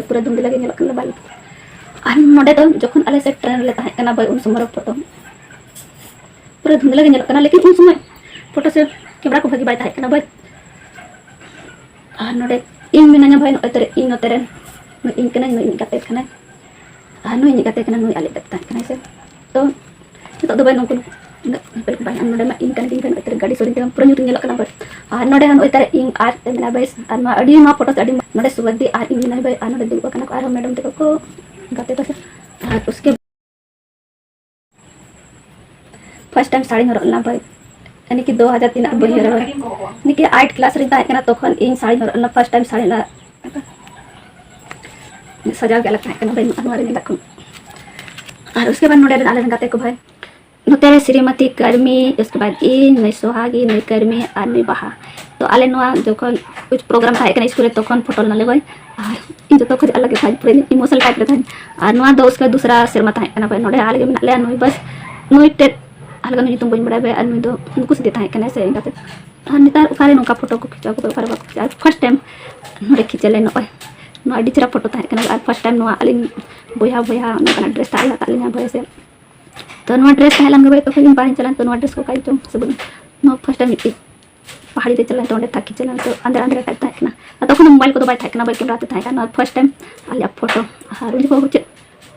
ᱯᱩᱨᱟᱹ ᱫᱷᱩᱸᱫᱽᱞᱟ ᱜᱮ ᱧᱮᱞᱚᱜ ᱠᱟᱱᱟ ᱵᱷᱟᱭ᱾ ᱟᱨ ᱱᱚᱰᱮ ᱫᱚ ᱡᱚᱠᱷᱚᱱ ᱟᱞᱮ ᱥᱮᱫ ᱴᱨᱮᱱ ᱨᱮᱞᱮ ᱛᱟᱦᱮᱸ ᱠᱟᱱᱟ ᱵᱷᱟᱭ, ᱩᱱ ᱥᱚᱢᱚᱭ ᱨᱮ ᱯᱷᱳᱴᱳ ᱯᱩᱨᱟᱹ ᱫᱷᱩᱸᱫᱽᱞᱟᱹ ᱜᱮ ᱧᱮᱞᱚᱜ ᱠᱟᱱᱟ, ᱞᱮᱠᱤᱱ ᱩᱱ ᱥᱚᱢᱚᱭ ᱯᱷᱳᱴᱳ ᱥᱮ ᱠᱮᱢᱮᱨᱟ ᱠᱚ ᱵᱷᱟᱹᱜᱤ ᱵᱟᱭ ᱛᱟᱦᱮᱸ ᱠᱟᱱᱟ ᱵᱷᱟᱭ᱾ ᱟᱨ ᱱᱚᱰᱮ ᱤᱧ ᱢᱤᱱᱟᱹᱧᱟ ᱵᱷᱟᱭ, ᱱᱚᱜᱼᱚᱭ ᱛᱚᱨᱮ ᱤᱧ ᱱᱚᱛᱮ ᱨᱮᱱ, ᱱᱩᱭ ᱤᱧ ᱠᱟᱹᱱᱟᱹᱧ, ᱱᱩᱭ ᱤᱧ ᱜᱟᱛᱮ ᱠᱟᱱᱟᱭ᱾ ᱟᱨ ᱱᱩᱭ ᱤᱧ ᱜᱟᱛᱮ ᱠᱟᱱᱟ, ᱱᱩᱭ ᱟᱞᱮ ᱜᱟᱛᱮ ᱛᱟᱦᱮᱸ ᱠᱟᱱᱟᱭ ᱥᱮ᱾ ᱛᱚ ᱱᱤᱛᱚᱜ ᱫᱚ ᱵᱷᱟᱭ ᱱᱩᱠᱩ ᱩᱱᱟᱹᱜ ᱧᱮᱯᱮᱞ ᱠᱚ ᱵᱟᱭ ᱧᱟᱢ᱾ ᱱᱚᱰᱮ ᱢᱟ ᱤᱧ ᱠᱟᱹᱱᱟᱹᱧ ᱵᱷᱟᱭ, ᱱᱚᱜᱼᱚᱭ ᱛᱚᱨᱮ ᱜᱟᱹᱰᱤ ᱥᱳᱨᱤᱧ ᱛᱮ ᱯᱩᱨᱟᱹ ᱧᱩᱛ ᱤᱧ ᱧᱮᱞᱚᱜ ᱠᱟᱱᱟ ᱵᱷᱟᱭ᱾ ᱟᱨ ᱱᱚᱰᱮ ᱦᱚᱸ ᱱᱚᱜᱼᱚᱭ ᱛᱚᱨᱮ ᱤᱧ ᱟᱨ ᱢᱮᱱᱟᱜᱼᱟ ᱵᱷᱟᱭ᱾ ᱟᱨ ᱱᱚᱣᱟ ᱟᱹᱰᱤ, ᱱᱚᱣᱟ ᱯᱷᱳᱴᱳ ᱥᱮ ᱟᱹᱰᱤ, ᱱᱚᱰᱮ ᱥᱩᱵᱟᱫᱤ ᱟᱨ ᱤᱧ ᱢᱮᱱᱟᱭ ᱵᱷᱟᱭ, ᱟᱨ ᱱᱚᱰᱮ ᱫᱩᱲᱩᱵ ᱟᱠᱟᱱᱟ ᱠᱚ ᱟᱨᱦᱚᱸ ᱢᱮᱰᱟᱢ ᱛᱟᱠᱚ ᱠᱚ ᱜᱟᱛᱮ ᱠᱚ ᱥᱮ᱾ ᱟᱨ ᱩᱥᱠᱮ ᱯᱷᱟᱥᱴ ᱴᱟᱭᱤᱢ ᱥᱟᱹᱲᱤᱧ ᱦᱚᱨᱚᱜ ᱞᱮᱱᱟ ᱵᱷᱟᱭ, ᱭᱟᱱᱤ ᱠᱤ ᱫᱩ ᱦᱟᱡᱟᱨ ᱛᱤᱱᱟᱹᱜ ᱵᱟᱹᱧ ᱩᱭᱦᱟᱹᱨᱟ ᱵᱷᱟᱭ, ᱭᱟᱱᱤ ᱠᱤ ᱟᱴ ᱠᱞᱟᱥ ᱨᱤᱧ ᱛᱟᱦᱮᱸ ᱠᱟᱱᱟ ᱛᱚᱠᱷᱚᱱ ᱤᱧ ᱥᱟᱹᱲᱤᱧ ᱦᱚᱨᱚᱜ ᱞᱮᱱᱟ ᱯᱷᱟᱥᱴ ᱴᱟᱭᱤᱢ ᱥᱟᱹᱲᱤ ᱨᱮᱱᱟᱜ ᱥᱟᱡᱟᱣ ᱜᱮ ᱟᱞᱟᱜᱽ ᱛᱟᱦᱮᱸ ᱠᱟᱱᱟ ᱵᱷᱟᱭ, ᱱᱚᱣᱟ ᱨᱮ ᱧᱮᱞᱚᱜ ᱠᱟᱱᱟ᱾ ᱟᱨ ᱩᱥᱠᱮ ᱵᱟᱫ ᱱᱚᱰᱮ ᱨᱮᱱ ᱟᱞᱮ ᱨᱮᱱ ᱜᱟᱛᱮ ᱠᱚ ᱵᱷᱟᱭ, ᱱᱚᱛᱮ ᱨᱮ ᱥᱨᱤᱢᱚᱛᱤ, ᱠᱟᱹᱨᱢᱤ, ᱩᱥᱠᱮ ᱵᱟᱫ ᱤᱧ, ᱱᱩᱭ ᱥᱳᱦᱟᱜᱤ, ᱱᱩᱭ ᱠᱟᱹᱨᱢᱤ ᱟᱨ ᱱᱩᱭ ᱵᱟᱦᱟ᱾ ᱛᱚ ᱟᱞᱮ ᱱᱚᱣᱟ ᱡᱚᱠᱷᱚᱱ ᱠᱩᱪ ᱯᱨᱳᱜᱨᱟᱢ ᱛᱟᱦᱮᱸ ᱠᱟᱱᱟ ᱥᱠᱩᱞ ᱨᱮ, ᱛᱚᱠᱷᱚᱱ ᱯᱷᱳᱴᱳ ᱞᱮᱱᱟᱞᱮ ᱵᱷᱟᱭ᱾ ᱟᱨ ᱤᱧ ᱡᱚᱛᱚ ᱠᱷᱚᱡ ᱟᱞᱟᱜᱽ ᱜᱮ ᱛᱟᱦᱮᱸ, ᱯᱩᱨᱟᱹ ᱤᱢᱳᱥᱚᱱᱟᱞ ᱴᱟᱭᱤᱯ ᱨᱮ ᱛᱟᱦᱮᱸ᱾ ᱟᱨ ᱱᱚᱣᱟ ᱫᱚ ᱩᱥᱠᱮ ᱫᱩᱥᱨᱟ ᱥᱮᱨᱢᱟ ᱛᱟᱦᱮᱸ ᱠᱟᱱᱟ ᱵᱷᱟᱭ, ᱱᱚᱰᱮ ᱟᱞᱮ ᱜᱮ ᱢᱮᱱᱟᱜ ᱞᱮᱭᱟ, ᱱᱩᱭ ᱵᱟᱥ, ᱱᱩᱭ ᱴᱮᱴ ᱟᱞᱮ ᱫᱚ ᱧᱩᱛᱩᱢ ᱵᱟᱹᱧ ᱵᱟᱲᱟᱭᱟ ᱵᱷᱟᱭ᱾ ᱟᱨ ᱱᱩᱭ ᱫᱚ ᱩᱱᱠᱩ ᱥᱟᱛᱮ ᱛᱟᱦᱮᱸ ᱠᱟᱱᱟᱭ ᱥᱮ ᱤᱱᱠᱟᱛᱮ᱾ ᱟᱨ ᱱᱮᱛᱟᱨ ᱚᱠᱟᱨᱮ ᱱᱚᱝᱠᱟ ᱯᱷᱳᱴᱳ ᱠᱚ ᱠᱷᱤᱪᱟᱹᱣ ᱠᱚᱫᱚ ᱚᱠᱟᱨᱮ ᱵᱟᱠᱚ ᱠᱷᱤᱪᱟᱹᱣᱟ᱾ ᱟᱨ ᱯᱷᱟᱥᱴ ᱴᱟᱭᱤᱢ ᱱᱚᱰᱮ ᱠᱷᱤᱪᱟᱹ ᱞᱮ ᱱᱚᱜᱼᱚᱭ, ᱱᱚᱣᱟ ᱟᱹᱰᱤ ᱪᱮᱦᱨᱟ ᱯᱷᱳᱴᱳ ᱛᱟᱦᱮᱸ ᱠᱟᱱᱟ᱾ ᱟᱨ ᱯᱷᱟᱥᱴ ᱴᱟᱭᱤᱢ ᱱᱚᱣᱟ ᱟᱹᱞᱤᱧ ᱵᱚᱭᱦᱟ ᱵᱚᱭᱦᱟ ᱱᱚᱝᱠᱟᱱᱟᱜ ᱰᱨᱮᱥ ᱛᱟᱦᱮᱸ ᱞᱮᱱ ᱛᱟᱹᱞᱤᱧᱟ ᱵᱷᱟᱭ ᱥᱮ᱾ ᱛᱚ ᱱᱚᱣᱟ ᱰᱨᱮᱥ ᱛᱟᱦᱮᱸ ᱞᱮᱱ ᱜᱮ ᱵᱷᱟᱭ, ᱛᱚᱠᱷᱚᱱ ᱤᱧ ᱵᱟᱦᱨᱮᱧ ᱪᱟᱞᱟᱣ ᱮᱱ, ᱛᱚ ᱱᱚᱣᱟ ᱰᱨᱮᱥ ᱠᱚ ᱚᱠᱟᱨᱮ ᱪᱚᱝ ᱥᱮ ᱵᱟᱹᱱᱩᱜ᱾ ᱱᱚᱣᱟ ᱯᱷᱟᱥᱴ ᱴᱟᱭᱤᱢ ᱢᱤᱫᱴᱤᱡ ᱯᱟᱦᱟᱲᱤ ᱨᱮ ᱪᱟᱞᱟᱜ ᱛᱚ ᱚᱸᱰᱮ ᱛᱷᱟᱠ ᱠᱷᱤᱪᱟᱹ ᱞᱮᱱᱟ, ᱛᱚ ᱟᱸᱫᱷᱮᱨ ᱟᱸᱫᱷᱮᱨ ᱴᱟᱭᱤᱯ ᱛᱟᱦᱮᱸ ᱠᱟᱱᱟ᱾ ᱟᱨ ᱛᱚᱠᱷᱚᱱ ᱫᱚ ᱢᱳᱵᱟᱭᱤᱞ ᱠᱚᱫᱚ ᱵᱟᱭ ᱛᱟᱦᱮᱸ ᱠᱟᱱᱟ, ᱵᱟᱭ ᱠᱮᱢᱮᱨᱟ ᱛᱮ ᱛᱟᱦᱮᱸ ᱠᱟᱱᱟ᱾ ᱯᱷᱟᱨᱥᱴ ᱴᱟᱭᱤᱢ ᱟᱞᱮᱭᱟᱜ ᱯᱷᱳᱴᱳ, ᱟᱨ ᱩᱱ ᱡᱚᱠᱷᱚᱱ ᱪᱮᱫ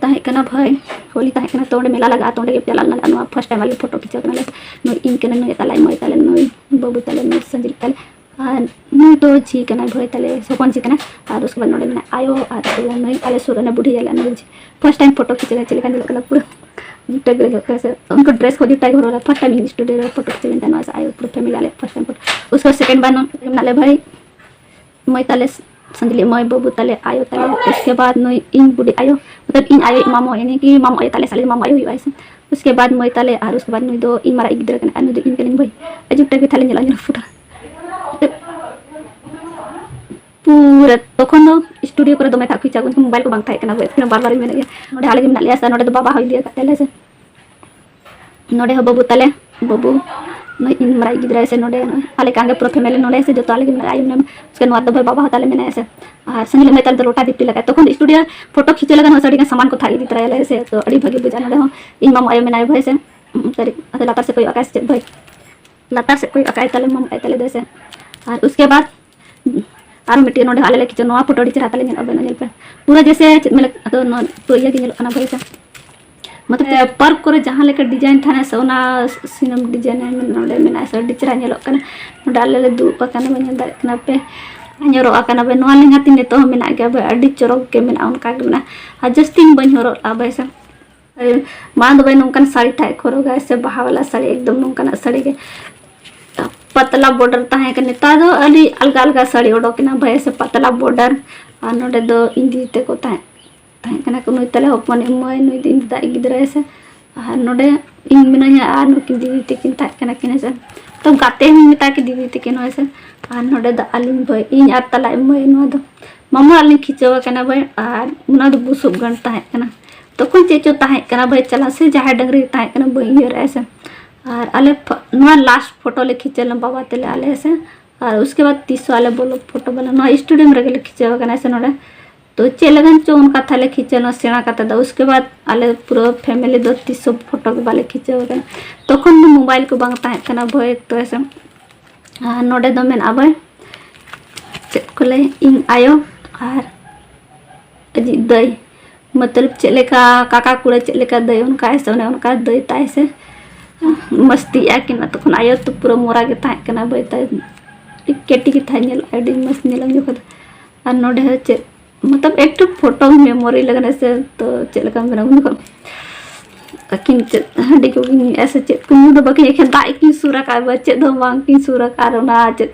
ᱛᱟᱦᱮᱸ ᱠᱟᱱᱟ ᱵᱷᱟᱹᱭ, ᱦᱳᱞᱤ ᱛᱟᱦᱮᱸ ᱠᱟᱱᱟ, ᱛᱚ ᱚᱸᱰᱮ ᱢᱮᱞᱟ ᱞᱟᱜᱟᱜᱼᱟ, ᱛᱚ ᱚᱸᱰᱮ ᱜᱮ ᱪᱟᱞᱟᱜ ᱞᱮᱱᱟ᱾ ᱱᱚᱣᱟ ᱯᱷᱟᱨᱥᱴ ᱴᱟᱭᱤᱢ ᱟᱞᱮ ᱯᱷᱳᱴᱳ ᱠᱷᱤᱪᱟᱹᱣ ᱠᱟᱱᱟᱞᱮ᱾ ᱱᱩᱭ ᱤᱧ ᱠᱟᱱᱟ, ᱱᱩᱭ ᱛᱟᱞᱟᱭ ᱢᱟᱹᱭ ᱛᱟᱞᱮ, ᱱᱩᱭ ᱵᱟᱹᱵᱩ ᱛᱟᱞᱮ, ᱱᱩᱭ ᱥᱟᱺᱡᱤᱞ ᱛᱟᱞᱮ, ᱟᱨ ᱱᱩᱭ ᱫᱚ ᱡᱷᱤ ᱠᱟᱱᱟᱭ ᱵᱷᱟᱹᱭ ᱛᱟᱞᱮ, ᱦᱚᱯᱚᱱ ᱡᱷᱤ ᱠᱟᱱᱟᱭ᱾ ᱟᱨ ᱩᱥᱠᱮ ᱵᱟᱫ ᱱᱚᱰᱮ ᱢᱮᱱᱟᱭ ᱟᱭᱳ, ᱟᱨ ᱱᱩᱭ ᱟᱞᱮ ᱥᱩᱨ ᱨᱮ ᱵᱩᱰᱷᱤ ᱟᱞᱮ, ᱱᱩᱭ ᱡᱷᱤ᱾ ᱯᱷᱟᱨᱥᱴ ᱴᱟᱭᱤᱢ ᱯᱷᱳᱴᱳ ᱠᱷᱤᱪᱟᱹᱣ ᱪᱮᱫ ᱞᱮᱠᱟ ᱧᱮᱞᱚᱜ ᱠᱟᱱᱟ ᱯᱩᱨᱟᱹ ᱡᱩᱴᱟ ᱜᱮ ᱞᱟᱜᱟᱜ ᱠᱟᱱᱟ ᱥᱮ᱾ ᱩᱱᱠᱩ ᱰᱨᱮᱥ ᱠᱚ ᱡᱩᱴᱟ ᱜᱮ ᱦᱚᱨᱚᱜᱟ᱾ ᱯᱷᱟᱨᱥᱴ ᱴᱟᱭᱤᱢ ᱤᱧ ᱥᱴᱩᱰᱤᱭᱳ ᱨᱮ ᱯᱷᱳᱴᱳ ᱠᱷᱤᱪᱟᱹᱣ ᱞᱮᱱ ᱛᱟᱦᱮᱱᱟ, ᱥᱮ ᱟᱭᱳ ᱯᱩᱨᱟᱹ ᱯᱷᱮᱢᱤᱞᱤ ᱟᱞᱮ ᱯᱷᱟᱨᱥᱴ ᱴᱟᱭᱤᱢ ᱯᱷᱳᱴᱳ᱾ ᱩᱥᱠᱮ ᱥᱮᱠᱮᱱᱰ ᱵᱟᱨ ᱱᱚᱰᱮ ᱢᱮᱱᱟᱜ ᱞᱮ ᱵᱷᱟᱹᱭ, ᱢᱟᱹᱭ ᱛᱟᱞᱮ, ᱥᱟᱺᱡᱞᱤ ᱢᱟᱹᱭ, ᱵᱟᱹᱵᱩ ᱛᱟᱞᱮ, ᱟᱭᱳ ᱛᱟᱞᱮ, ᱩᱥᱠᱮ ᱵᱟᱫ ᱱᱩᱭ ᱤᱧ ᱵᱩᱰᱤ ᱟᱭᱳ, ᱢᱚᱛᱞᱚᱵ ᱤᱧ ᱟᱭᱳ ᱢᱟᱢᱚ, ᱭᱟᱱᱤ ᱠᱤ ᱢᱟᱢᱚ ᱟᱭᱳ ᱛᱟᱞᱮ, ᱥᱟᱞᱤ ᱢᱟᱢᱚ ᱟᱭᱳ ᱦᱩᱭᱩᱜᱼᱟ ᱥᱮ᱾ ᱩᱥᱠᱮ ᱵᱟᱫ ᱢᱟᱹᱭ ᱛᱟᱞᱮ, ᱟᱨ ᱩᱥᱠᱮ ᱵᱟᱫ ᱱᱩᱭ ᱫᱚ ᱤᱧ ᱢᱟᱨᱟᱝ ᱜᱤᱫᱽᱨᱟᱹ ᱠᱟᱱᱟᱭ, ᱟᱨ ᱱᱩᱭ ᱫᱚ ᱤᱧ ᱠᱟᱹᱱᱟᱹᱧ ᱵᱷᱟᱹᱭ᱾ ᱟᱹᱰᱤ ᱡᱩᱴᱟ ᱜᱮ ᱛᱟᱞᱮ ᱧᱮᱞᱚᱜᱼᱟ, ᱧᱮᱞᱚᱜ ᱯᱷᱳᱴᱳ᱾ ᱯᱩᱨᱟᱹ ᱛᱚᱠᱷᱚᱱ ᱫᱚ ᱥᱴᱩᱰᱤᱭᱳ ᱠᱚᱨᱮ ᱫᱚᱢᱮ ᱛᱷᱟᱠ ᱠᱷᱤᱪᱟᱹᱣ, ᱩᱱ ᱥᱚᱢᱚᱭ ᱢᱳᱵᱟᱭᱤᱞ ᱠᱚ ᱵᱟᱝ ᱛᱟᱦᱮᱸ ᱠᱟᱱᱟ, ᱵᱟᱨ ᱵᱟᱨ ᱤᱧ ᱢᱮᱱᱮᱫ ᱜᱮᱭᱟ᱾ ᱱᱚᱰᱮ ᱟᱞᱮ ᱜᱮ ᱢᱮᱱᱟᱜ ᱞᱮᱭᱟ ᱥᱮ, ᱱᱚᱰᱮ ᱦᱚᱸ ᱵᱟᱹᱵᱩ ᱛᱟᱞᱮ, ᱵᱟᱹᱵᱩ, ᱱᱩᱭ ᱤᱧ ᱢᱟᱨᱟᱝ ᱜᱤᱫᱽᱨᱟᱹ ᱥᱮ, ᱱᱚᱰᱮ ᱱᱚᱜᱼᱚᱭ ᱟᱞᱮ ᱠᱟᱱ ᱜᱮ ᱯᱩᱨᱟᱹ ᱯᱷᱮᱢᱮᱞᱤ ᱱᱚᱰᱮ ᱥᱮ, ᱡᱚᱛᱚ ᱟᱞᱮ ᱜᱮ ᱢᱮᱱᱟᱜ ᱞᱮᱭᱟ᱾ ᱟᱭᱳ ᱢᱮᱱᱟᱭᱟ, ᱩᱥᱠᱮ ᱱᱚᱣᱟ ᱫᱚ ᱵᱷᱟᱹᱭ ᱵᱟᱵᱟ ᱦᱚᱸ ᱛᱟᱞᱮ ᱢᱮᱱᱟᱭᱟ ᱥᱮ᱾ ᱟᱨ ᱥᱟᱺᱜᱤᱧ ᱢᱟᱹᱭ ᱛᱟᱞᱮ ᱫᱚ ᱞᱚᱴᱟ ᱫᱤᱯᱤᱞ ᱟᱠᱟᱫ᱾ ᱛᱚᱠᱷᱚᱱ ᱥᱴᱩᱰᱤᱭᱳ ᱯᱷᱳᱴᱳ ᱠᱷᱤᱪᱟᱹᱣ ᱞᱟᱹᱜᱤᱫ ᱦᱚᱸ ᱟᱹᱰᱤ ᱜᱟᱱ ᱥᱟᱢᱟᱱ ᱠᱚ ᱛᱷᱟᱠ ᱤᱫᱤ ᱛᱚᱨᱟᱭᱟᱞᱮ ᱥᱮ, ᱛᱚ ᱟᱹᱰᱤ ᱵᱷᱟᱹᱜᱤ ᱵᱩᱡᱷᱟᱹᱜᱼᱟ᱾ ᱱᱚᱰᱮ ᱦᱚᱸ ᱤᱧ ᱢᱟᱢᱚ ᱟᱭᱳ ᱢᱮᱱᱟᱭᱟ ᱵᱷᱟᱹᱭ ᱥᱮ, ᱩᱸ, ᱥᱟᱹᱨᱤ, ᱟᱫᱚ ᱞᱟᱛᱟᱨ ᱥᱮᱫ ᱠᱚᱭᱚᱜ ᱟᱠᱟᱫ ᱥᱮ ᱪᱮᱫ ᱵᱷᱟᱹᱭ? ᱞᱟᱛᱟᱨ ᱥᱮᱫ ᱠᱚᱭᱚᱜ ᱟᱠᱟᱫ ᱛᱟᱞᱮ ᱢᱟᱢᱚ ᱟᱭᱳ ᱛᱟᱞᱮ ᱫᱚ ᱥᱮ᱾ ᱟᱨ ᱩᱥᱠᱮ ᱵᱟᱫ ᱟᱨ ᱢᱤᱫᱴᱮᱡ ᱱᱚᱰᱮ ᱟᱞᱮ ᱞᱮ ᱠᱷᱤᱪᱟᱹᱣ, ᱱᱚᱣᱟ ᱯᱷᱳᱴᱳ ᱟᱹᱰᱤ ᱪᱮᱦᱨᱟ ᱛᱟᱞᱮ ᱧᱮᱞᱚᱜᱼᱟ, ᱵᱮᱱ ᱧᱮᱞ ᱯᱮ᱾ ᱯᱩᱨᱟᱹ ᱡᱮᱥᱮ ᱪᱮᱫ ᱢᱮᱱ ᱞᱮᱠᱟ, ᱟᱫᱚ ᱱᱚᱣᱟ ᱯᱩᱨᱟᱹ ᱤᱭᱟᱹ ᱜᱮ ᱧᱮᱞᱚᱜ ᱠᱟᱱᱟ ᱵᱷᱟᱹᱭ ᱥᱮ᱾ ᱢᱚᱛᱞᱚᱵ ᱯᱟᱨᱠ ᱠᱚᱨᱮ ᱡᱟᱦᱟᱸ ᱞᱮᱠᱟ ᱰᱤᱡᱟᱭᱤᱱ ᱛᱟᱦᱮᱱᱟ ᱥᱮ, ᱚᱱᱟ ᱥᱤᱱᱮᱢ ᱰᱤᱡᱟᱭᱤᱱ ᱱᱚᱰᱮ ᱢᱮᱱᱟᱜᱼᱟ ᱥᱮ, ᱟᱹᱰᱤ ᱪᱮᱦᱨᱟ ᱧᱮᱞᱚᱜ ᱠᱟᱱᱟ᱾ ᱱᱚᱰᱮ ᱟᱞᱮ ᱞᱮ ᱫᱩᱲᱩᱵ ᱟᱠᱟᱱᱟ, ᱵᱮᱱ ᱧᱮᱞ ᱫᱟᱲᱮᱭᱟᱜ ᱠᱟᱱᱟ ᱯᱮ᱾ ᱧᱚᱨᱚᱜ ᱟᱠᱟᱱᱟ ᱵᱷᱟᱹᱭ, ᱱᱚᱣᱟ ᱞᱮᱸᱜᱟ ᱛᱤᱧ ᱱᱤᱛᱚᱜ ᱦᱚᱸ ᱢᱮᱱᱟᱜ ᱜᱮᱭᱟ ᱵᱷᱟᱹᱭ, ᱟᱹᱰᱤ ᱪᱚᱨᱚᱠ ᱜᱮ ᱢᱮᱱᱟᱜᱼᱟ, ᱚᱱᱠᱟ ᱜᱮ ᱢᱮᱱᱟᱜᱼᱟ᱾ ᱟᱨ ᱡᱟᱹᱥᱛᱤᱧ ᱵᱟᱹᱧ ᱦᱚᱨᱚᱜ ᱞᱟᱜᱼᱟ ᱵᱷᱟᱹᱭ ᱥᱮ᱾ ᱢᱟᱲᱟᱝ ᱫᱚ ᱵᱷᱟᱹᱭ ᱱᱚᱝᱠᱟᱱ ᱥᱟᱹᱲᱤ ᱛᱟᱦᱮᱸ ᱠᱚ ᱦᱚᱨᱚᱜᱟ ᱥᱮ, ᱵᱟᱦᱟ ᱵᱟᱞᱟ ᱥᱟᱹᱲᱤ, ᱮᱠᱫᱚᱢ ᱱᱚᱝᱠᱟᱱᱟᱜ ᱥᱟᱹᱲᱤ ᱜᱮ ᱯᱟᱛᱞᱟ ᱵᱚᱰᱟᱨ ᱛᱟᱦᱮᱸ ᱠᱟᱱᱟ᱾ ᱱᱮᱛᱟᱨ ᱫᱚ ᱟᱹᱰᱤ ᱟᱞᱜᱟ ᱟᱞᱜᱟ ᱥᱟᱹᱲᱤ ᱚᱰᱚᱠ ᱮᱱᱟ ᱵᱷᱟᱹᱭ ᱥᱮ, ᱯᱟᱛᱞᱟ ᱵᱚᱰᱟᱨ᱾ ᱟᱨ ᱱᱚᱰᱮ ᱫᱚ ᱤᱧ ᱫᱤᱫᱤ ᱛᱟᱠᱚ ᱛᱟᱦᱮᱸ, ᱛᱟᱦᱮᱸ ᱠᱟᱱᱟ ᱠᱚ, ᱱᱩᱭ ᱛᱟᱞᱮ ᱦᱚᱯᱚᱱ ᱢᱟᱹᱭ, ᱱᱩᱭ ᱫᱚ ᱤᱧ ᱫᱟᱫᱟ ᱜᱤᱫᱽᱨᱟᱹ ᱥᱮ᱾ ᱟᱨ ᱱᱚᱰᱮ ᱤᱧ ᱢᱤᱱᱟᱹᱧᱟ ᱟᱨ ᱱᱩᱠᱤᱱ ᱫᱤᱫᱤ ᱛᱟᱹᱠᱤᱱ ᱛᱟᱦᱮᱸ ᱠᱟᱱᱟ ᱠᱤᱱ ᱦᱮᱸ ᱥᱮ᱾ ᱛᱚ ᱜᱟᱛᱮ ᱦᱚᱸᱧ ᱢᱮᱛᱟ ᱠᱤᱱ ᱫᱤᱫᱤ ᱛᱟᱹᱠᱤᱱ ᱦᱚᱸ ᱦᱮᱸ ᱥᱮ᱾ ᱟᱨ ᱱᱚᱰᱮ ᱫᱚ ᱟᱹᱞᱤᱧ ᱵᱷᱟᱹᱭ, ᱤᱧ ᱟᱨ ᱛᱟᱞᱟᱭᱤᱡ ᱢᱟᱹᱭ, ᱱᱚᱣᱟ ᱫᱚ ᱢᱟᱢᱟ ᱚᱲᱟᱜ ᱞᱤᱧ ᱠᱷᱤᱪᱟᱹᱣ ᱟᱠᱟᱱᱟ ᱵᱷᱟᱹᱭ᱾ ᱟᱨ ᱚᱱᱟ ᱫᱚ ᱵᱩᱥᱩᱵ ᱜᱟᱲ ᱛᱟᱦᱮᱸ ᱠᱟᱱᱟ᱾ ᱛᱚᱠᱷᱚᱱ ᱪᱮᱫ ᱪᱚ ᱛᱟᱦᱮᱸ ᱠᱟᱱᱟ ᱵᱷᱟᱹᱭ, ᱪᱟᱞᱟᱜ ᱥᱮ ᱡᱟᱦᱟᱸᱭ ᱰᱟᱹᱝᱨᱤ ᱛᱟᱦᱮᱸ ᱠᱟᱱᱟ, ᱵᱟᱹᱧ ᱩᱭᱦᱟᱹᱨᱮᱜᱼᱟ ᱥᱮ᱾ ᱟᱨ ᱟᱞᱮ ᱯᱷ-, ᱱᱚᱣᱟ ᱞᱟᱥᱴ ᱯᱷᱳᱴᱳ ᱞᱮ ᱠᱷᱤᱪᱟᱹᱣ ᱞᱮᱱᱟ ᱵᱟᱵᱟ ᱛᱮᱞᱮ ᱟᱞᱮ ᱥᱮ᱾ ᱟᱨ ᱩᱥᱠᱮ ᱵᱟᱫ ᱛᱤᱥ ᱦᱚᱸ ᱟᱞᱮ ᱵᱚᱞᱚ ᱯᱷᱳᱴᱳ ᱵᱟᱞᱟ, ᱱᱚᱣᱟ ᱥᱴᱩᱰᱤᱭᱳ ᱨᱮᱜᱮ ᱞᱮ ᱠᱷᱤᱪᱟᱹᱣ ᱟᱠᱟᱱᱟ ᱥᱮ ᱱᱚᱰᱮ᱾ ᱛᱚ ᱪᱮᱫ ᱞᱟᱹᱜᱤᱫ ᱪᱚ ᱚᱱᱠᱟ ᱛᱟᱦᱞᱮ ᱠᱷᱤᱪᱟᱹᱣ ᱱᱟ ᱥᱮᱬᱟ ᱠᱟᱛᱮ ᱫᱚ᱾ ᱩᱥᱠᱮ ᱵᱟᱫ ᱟᱞᱮ ᱯᱩᱨᱟᱹ ᱯᱷᱮᱢᱮᱞᱤ ᱫᱚ ᱛᱤᱥ ᱦᱚᱸ ᱯᱷᱳᱴᱳ ᱜᱮ ᱵᱟᱞᱮ ᱠᱷᱤᱪᱟᱹᱣ ᱟᱠᱟᱱᱟ᱾ ᱛᱚᱠᱷᱚᱱ ᱫᱚ ᱢᱳᱵᱟᱭᱤᱞ ᱠᱚ ᱵᱟᱝ ᱛᱟᱦᱮᱸ ᱠᱟᱱᱟ ᱵᱷᱟᱹᱭ, ᱛᱚ ᱦᱮᱸ ᱥᱮ᱾ ᱟᱨ ᱱᱚᱰᱮ ᱫᱚ ᱢᱮᱱᱟᱜᱼᱟ ᱵᱟᱭ, ᱪᱮᱫ ᱠᱚ ᱞᱟᱹᱭ, ᱤᱧ ᱟᱭᱳ ᱟᱨ ᱟᱡᱤᱡ ᱫᱟᱹᱭ, ᱢᱚᱛᱞᱚᱵ ᱪᱮᱫ ᱞᱮᱠᱟ ᱠᱟᱠᱟ ᱠᱩᱲᱟᱹ ᱪᱮᱫ ᱞᱮᱠᱟ ᱫᱟᱹᱭ ᱚᱱᱠᱟ ᱦᱮᱸ ᱥᱮ, ᱚᱱᱮ ᱚᱱᱠᱟ ᱫᱟᱹᱭ ᱛᱟᱭ ᱥᱮ ᱢᱟᱥᱛᱤᱜᱼᱟ ᱠᱤᱱ᱾ ᱛᱚᱠᱷᱚᱱ ᱟᱭᱳ ᱛᱚ ᱯᱩᱨᱟᱹ ᱢᱚᱨᱟ ᱜᱮ ᱛᱟᱦᱮᱸ ᱠᱟᱱᱟ, ᱵᱟᱹᱭ ᱛᱟᱭ ᱟᱹᱰᱤ ᱠᱮᱴᱤ ᱜᱮ ᱛᱟᱦᱮᱸ, ᱧᱮᱞ ᱟᱹᱰᱤ ᱢᱚᱡᱽ ᱧᱮᱞᱚᱜ ᱡᱚᱠᱷᱚᱱ ᱫᱚ᱾ ᱟᱨ ᱱᱚᱰᱮ ᱦᱚᱸ ᱪᱮᱫ ᱢᱚᱛᱞᱚᱵ ᱮᱠᱴᱩ ᱯᱷᱳᱴᱳ ᱢᱮᱢᱳᱨᱤ ᱞᱟᱜᱟᱱ ᱥᱮ, ᱛᱚ ᱪᱮᱫ ᱞᱮᱠᱟ ᱢᱮᱱᱟ ᱩᱱ ᱡᱚᱠᱷᱚᱱ ᱟᱹᱠᱤᱱ ᱪᱮᱫ ᱦᱟᱺᱰᱤ ᱠᱚᱠᱤᱱ ᱧᱩᱭᱮᱫᱼᱟ ᱥᱮ ᱪᱮᱫ ᱠᱚ ᱧᱩ ᱫᱚ ᱵᱟᱹᱠᱤᱱ, ᱮᱠᱷᱮᱱ ᱫᱟᱜ ᱜᱮᱠᱤᱱ ᱥᱩᱨ ᱟᱠᱟᱫᱼᱟ, ᱪᱮᱫ ᱦᱚᱸ ᱵᱟᱝ ᱠᱤᱱ ᱥᱩᱨ ᱟᱠᱟᱫᱼᱟ᱾ ᱟᱨ ᱚᱱᱟ ᱪᱮᱫ